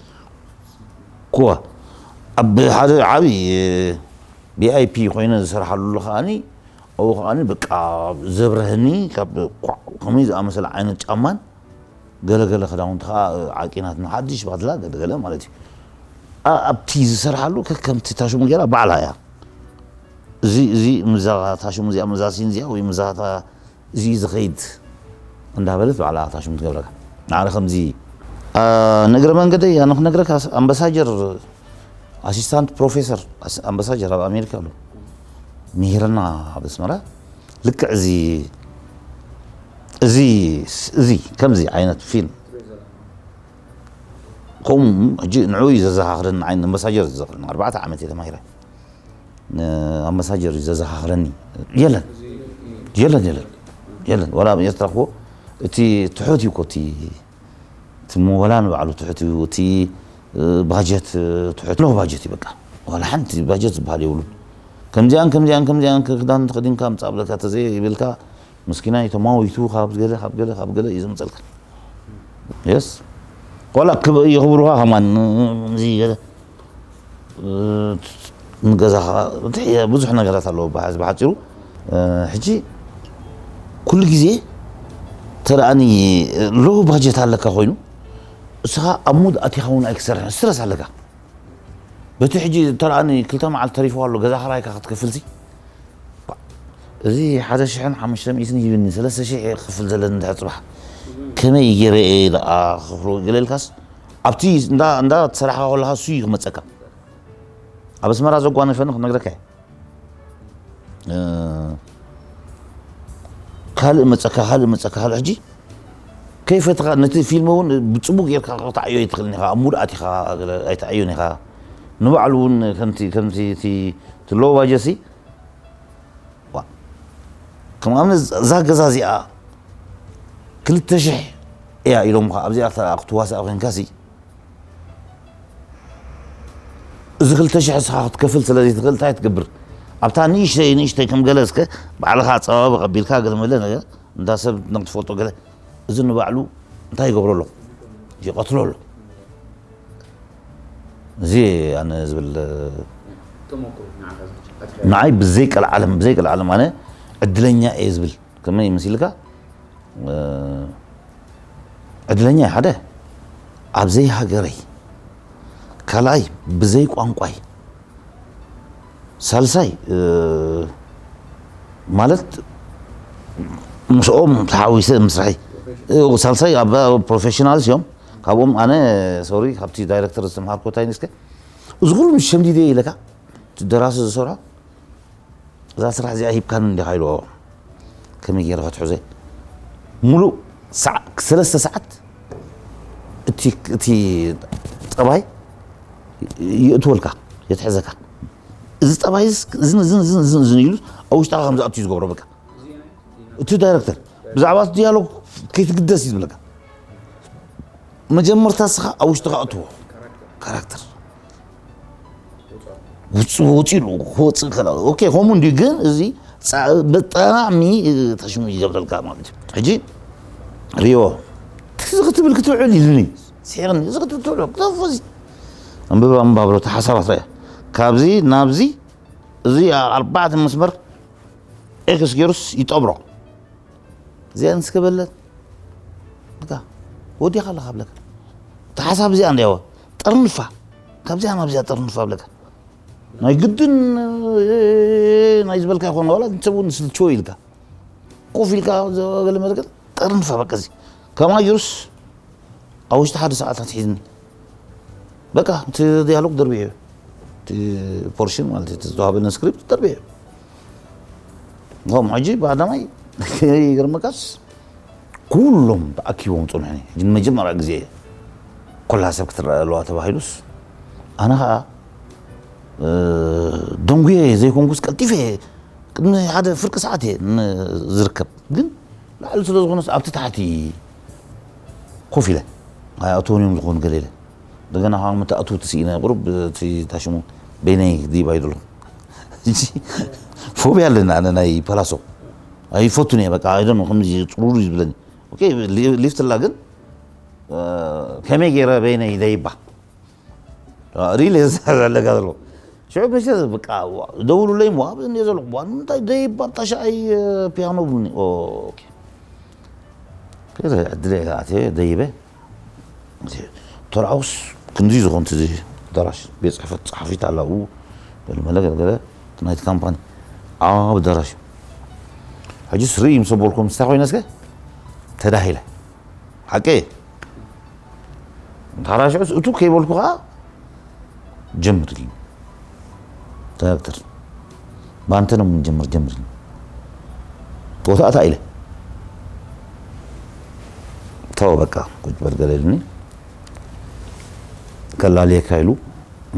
ኩዋ ኣብ ሓደ ዓብዪ ቪኣይፒ ኮይነ ዝሰርሓሉ ከዓኒ ኣብኡ ከዓኒ በቃ ዘብረህኒ ካብ ከመይ ዝኣመሰለ ዓይነት ጫማን ገለገለ ክዳውንቲ ከዓ ዓቂናት ንሓድሽ ባትላ ገለገለ ማለት እዩ። ኣብቲ ዝሰርሓሉ ከከምቲ ታሽሙ ገይራ ባዕላ እያ። እዚ እዚ ምዛ ታሽሙ እዚኣ ምዛ ሲን እዚኣ ወይ ምዛ እዚ ዝኸይድ እንዳበለት ባዕላ ታሽሙ ትገብረካ። ንዓረ ከምዚ ንእግረ መንገደይ ኣነ ክነግረካ ኣምባሳጀር ኣሲስታንት ፕሮፌሰር ኣምባሳጀር ኣብ ኣሜሪካ ኣሎ ምሂርና ኣብ ኣስመራ ልክዕ እዚ እዚ እዚ ከምዚ ዓይነት ፊልም ከምኡ ሕጂ ንዑ እዩ ዘዘኻኽረኒ። ዓይኒ ኣምባሳጀር ዘዘኽረኒ ኣርባዕተ ዓመት እየ ተማሂረ። ኣምባሳጀር እዩ ዘዘኻኽረኒ። የለን የለን የለን የለን ወላ ኣብ ኤርትራ እኮ እቲ ትሑት እዩ እኮ እቲ እቲ ምወላ ንባዕሉ ትሑት እዩ። እቲ ባጀት ትሑት ሎ ባጀት እዩ በቃ። ዋላ ሓንቲ ባጀት ዝበሃል የብሉን። ከምዚኣን ከምዚኣን ከምዚኣን ክዳን ተኸዲንካ ምጻእ ብለካ ተዘይ ይብልካ ምስኪናይ ተማዊቱ ካብ ገለ ካብ ገለ ካብ ገለ እዩ ዘምጸልካ። የስ ዋላ ክብ- የኽብሩኻ ከማን እዚ ገለ ንገዛኻ እንታይ ብዙሕ ነገራት ኣለዎ። ብሓ- ብሓፂሩ ሕጂ ኩሉ ግዜ ተደኣኒ ሎ ባጀት ኣለካ ኮይኑ እስኻ ኣብ ሙድ ኣቲኻ እውን ኣይክሰርሕን ስትረስ ኣለካ። በቲ ሕጂ ተደኣኒ ክልተ መዓልቲ ተሪፍዋ ኣሎ ገዛ ክራይካ ክትከፍልሲ እዚ ሓደ ሽሕን ሓሙሽተ ሚእትን ይብኒ ሰለስተ ሽሕ ክፍል ዘለኒ እንድሕር ፅባሕ ከመይ ገይረ እየ ደኣ ክኽፍሎ ገለ ኢልካስ ኣብቲ እንዳ እንዳ ትሰራሕካ ከለካ እሱ እዩ ክመፀካ። ኣብ ኣስመራ ዘጓነፈኒ ክነግረካ እየ። ካልእ መፀካ ካልእ መፀካ ካልእ ሕጂ ከይፈትኻ ነቲ ፊልም እውን ብፅቡቅ ጌርካ ክትዓዮ ኣይትኽእልን ኢኻ። ኣብ ሙድ ኣቲኻ ኣይትዓዮን ኢኻ። ንባዕሉ እውን ከምቲ ከምቲ እቲ ሎው ባጀሲ ከም ኣብነት እዛ ገዛ እዚኣ ክልተ ሽሕ እያ ኢሎምኻ ኣብዚኣ ክትዋሳእ ኮይንካ ሲ እዚ ክልተ ሽሕ እስኻ ክትከፍል ስለ ዘይትኽእል እንታይ ትገብር? ኣብታ ንእሽተይ ንእሽተይ ከም ገለ እስከ ባዕልኻ ኣጸባብቕ ኣቢልካ ገለ መለ ነገር እንዳ ሰብ ንክትፈልጦ ገለ እዚ ንባዕሉ እንታይ ይገብሮ ኣሎ? ይቐትሎ ኣሎ። እዚ ኣነ ዝብል ንዓይ ብዘይ ቀልዓለም ብዘይ ቀልዓለም ኣነ ዕድለኛ እየ ዝብል ከመይ መሲልካ ዕድለኛ እየ ሓደ ኣብ ዘይሃገረይ ካልኣይ ብዘይ ቋንቋይ ሳልሳይ ማለት ምስኦም ተሓዊሰ ምስራሐይ ሳልሳይ ኣብ ፕሮፌሽናልስ እዮም ካብኦም ኣነ ሶሪ ካብቲ ዳይረክተር ዝተምሃርኮ እንታይ ንስከ እዚ ኩሉ ምስ ሸምዲደ ኢለካ እቲ ደራሲ ዝሰርሖ እዛ ስራሕ እዚኣ ሂብካኒ እንዲኻ ኢልዎ ከመይ ገይረ ክትሕዞ ሙሉእ ሰለስተ ሰዓት እቲ ጠባይ የእትወልካ የትሕዘካ እዚ ጠባይ እዝን እዝን እዝን እዝን ኢሉ ኣብ ውሽጣ ከም ዝኣቱ እዩ ዝገብሮ በቃ እቲ ዳይረክተር ብዛዕባ እቲ ዲያሎግ ከይትግደስ እዩ ዝብለካ መጀመርታ ስኻ ኣብ ውሽጥኻ ኣትዎ ካራክተር ውፅእ ወፂሉ ክወፅእ ከላ ኦኬ ከምኡ እንዲ ግን እዚ ብጣዕሚ ተሽሙ ይገብረልካ ማለት እዩ ሕጂ ሪዮ እዚ ክትብል ክትውዕል ኢሉኒ ስሒቕኒ እዚ ክትብል ክትውዕል ክተፎ እዚ ኣንብባ ኣንባብሮ ተሓሳባት ያ ካብዚ ናብዚ እዚ ኣርባዕተ መስመር ኤክስ ገይሩስ ይጠብሮ እዚኣ ንስከበለት እታ ወዲኻ ኣለኻ ብለካ እታ ሓሳብ እዚኣ እንዲያወ ጠርንፋ ካብዚኣ ናብዚኣ ጠርንፋ ብለካ ናይ ግድን ናይ ዝበልካ ይኮነ ዋላ ንሰብ እውን ስልችዎ ኢልካ ኮፍ ኢልካ ገለ መለገለ ጠርንፋ በቃ እዚ ከማይ ጅሩስ ኣብ ውሽጢ ሓደ ሰዓታት ሒዝኒ በቃ እቲ ዲያሎግ ደርቢዮ እቲ ፖርሽን ማለት እቲ ዝተዋህበኒ ስክሪፕት ተርቢየ። ከም ሕጂ ብቀዳማይ ይገርመካስ ኩሎም ተኣኪቦም ጽኑሕኒ። ሕጂ ንመጀመርያ ግዜ እየ ኮላ ሰብ ክትረአ ኣለዋ ተባሂሉስ ኣነ ኸኣ ደንጉየ ዘይኮንኩስ ቀልጢፈ ቅድሚ ሓደ ፍርቂ ሰዓት እየ ዝርከብ። ግን ላዕሊ ስለ ዝኾነስ ኣብቲ ታሕቲ ኮፍ ኢለ ኣይኣተውን እዮም ዝኾኑ ገለ ኢለ እንደገና ከዓ ምትኣቱ ትስኢነ ቁሩብ እቲ ታሽሙ በይነይ ድይብ ኣይደለኹ። ፎብያ ኣለና ኣነ ናይ ፓላሶ ኣይፈቱን እየ። በቃ ኣይደን ከምዚ ፅሩሩ እዩ ዝብለኒ። ኦኬ፣ ሊፍት ላ ግን ከመይ ገይረ በይነይ ደይባ ሪል ዘለጋ ዘሎ ሽዑ መሸ በቃ ደውሉለይ ሞ ኣብ እንደ ዘለኹ ቧን ምንታይ ደይባ ኣብታ ሻይ ፒያኖ ብሉኒ። ኦኬ፣ ዕድለ ኣተ ደይበ ተራውስ ክንዲ ዝኾን ትዚ ኣዳራሽ ቤት ጽሕፈት ጸሓፊት ኣላው ገለመለ ገለገለ ናይቲ ካምፓኒ ዓብ ኣዳራሽ ሕጂ ስርኢ ምስ በልኩም ስታ ኮይነ እስከ ተዳሂለ ሓቂ ተራሽዑስ እቱ ከይበልኩ ከዓ ጀምር ኢልኒ ዳይሬክተር። ባንተ ነው የምንጀምር፣ ጀምር ኢልኒ። ወታእታ ኢለ ተው በቃ ቁጭ በል ገለ ኢልኒ። ከላልየካ ኢሉ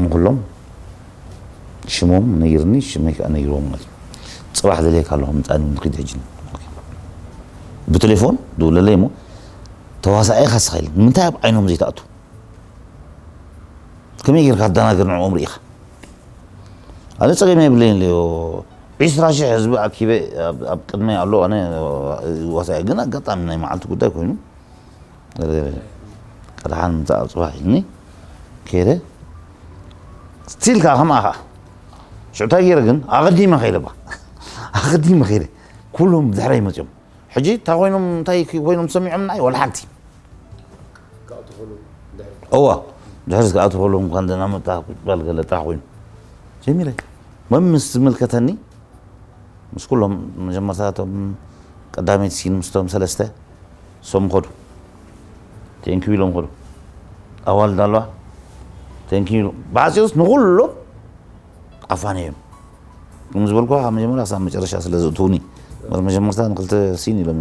ንኩሎም ሽሞም ነይርኒ፣ ሽመይ ከዓ ነይርዎም ማለት እዩ። ፅባሕ ደልየካ ኣለኹ ምፃኒ ንክድ ሕጂ ብቴሌፎን ደውለለይ እሞ ተዋሳኣይ ካስኻ ኢለ ንምንታይ ኣብ ዓይኖም ዘይትኣቱ ከመይ ጌርካ ትደናገር ንዕኦም ርኢኻ ኣነ ጸገም የብለይን ለዮ ዒስራ ሽሕ ህዝቢ ኣኪበ ኣብ ቅድመይ ኣሎ ኣነ ዋሳይ ግን ኣጋጣሚ ናይ መዓልቲ ጉዳይ ኮይኑ ቀድሓን ምፃእ ኣብ ፅባሕ ኢልኒ ከይደ ስቲል ከዓ ከምኣ ከዓ ሽዑ እንታይ ገይረ ግን ኣቐዲመ ከይደ ባ ኣቐዲመ ከይደ ኩሎም ብድሕረይ መፅኦም ሕጂ እንታይ ኮይኖም እንታይ ኮይኖም ሰሚዖም ናይ ወላ ሓንቲ እዋ ድሕሪ ክኣቱ ከሎ እንኳን ደህና መጣ ቁጭ በል ገለ ጥራሕ ኮይኑ ጀሚረ መምስ ዝምልከተኒ ምስ ኩሎም መጀመርታ እቶም ቀዳመይቲ ሲን ምስቶም ሰለስተ ሶም ከዱ ቴንኪዩ ኢሎም ከዱ ኣዋልድ ኣለዋ ቴንኪዩ ኢሎም ብዓፂኡስ ንኩሎም ኣፋነዮም ከም ዝበልኩ ካብ መጀመርያ ክሳብ መጨረሻ ስለ ዘእትውኒ መጀመርታ ንክልተ ሲን ኢሎም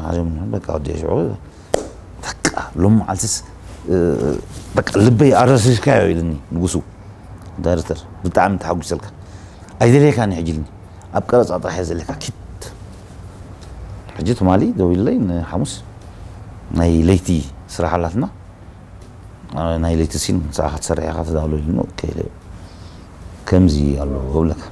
ሓሪም በቃ ወዲ ሽዑ በቃ ሎም መዓልትስ በቃ ልበይ ኣረስሽካዮ ኢልኒ ንጉሱ ዳይሬክተር ብጣዕሚ ተሓጒሰልካ ኣይደልየካን ሕጂ ኢልኒ ኣብ ቀረፃ ጥራሕ እየ ዘለካ ኪድ ሕጂ ትማሊ ደው ኢለይ ንሓሙስ ናይ ለይቲ ስራሕ ኣላትና ናይ ለይቲ ሲን ንስኻ ክትሰርሕ ኢኻ ተዳሎ ኢልኒ ኦኬ ከምዚ ኣሎ እብለካ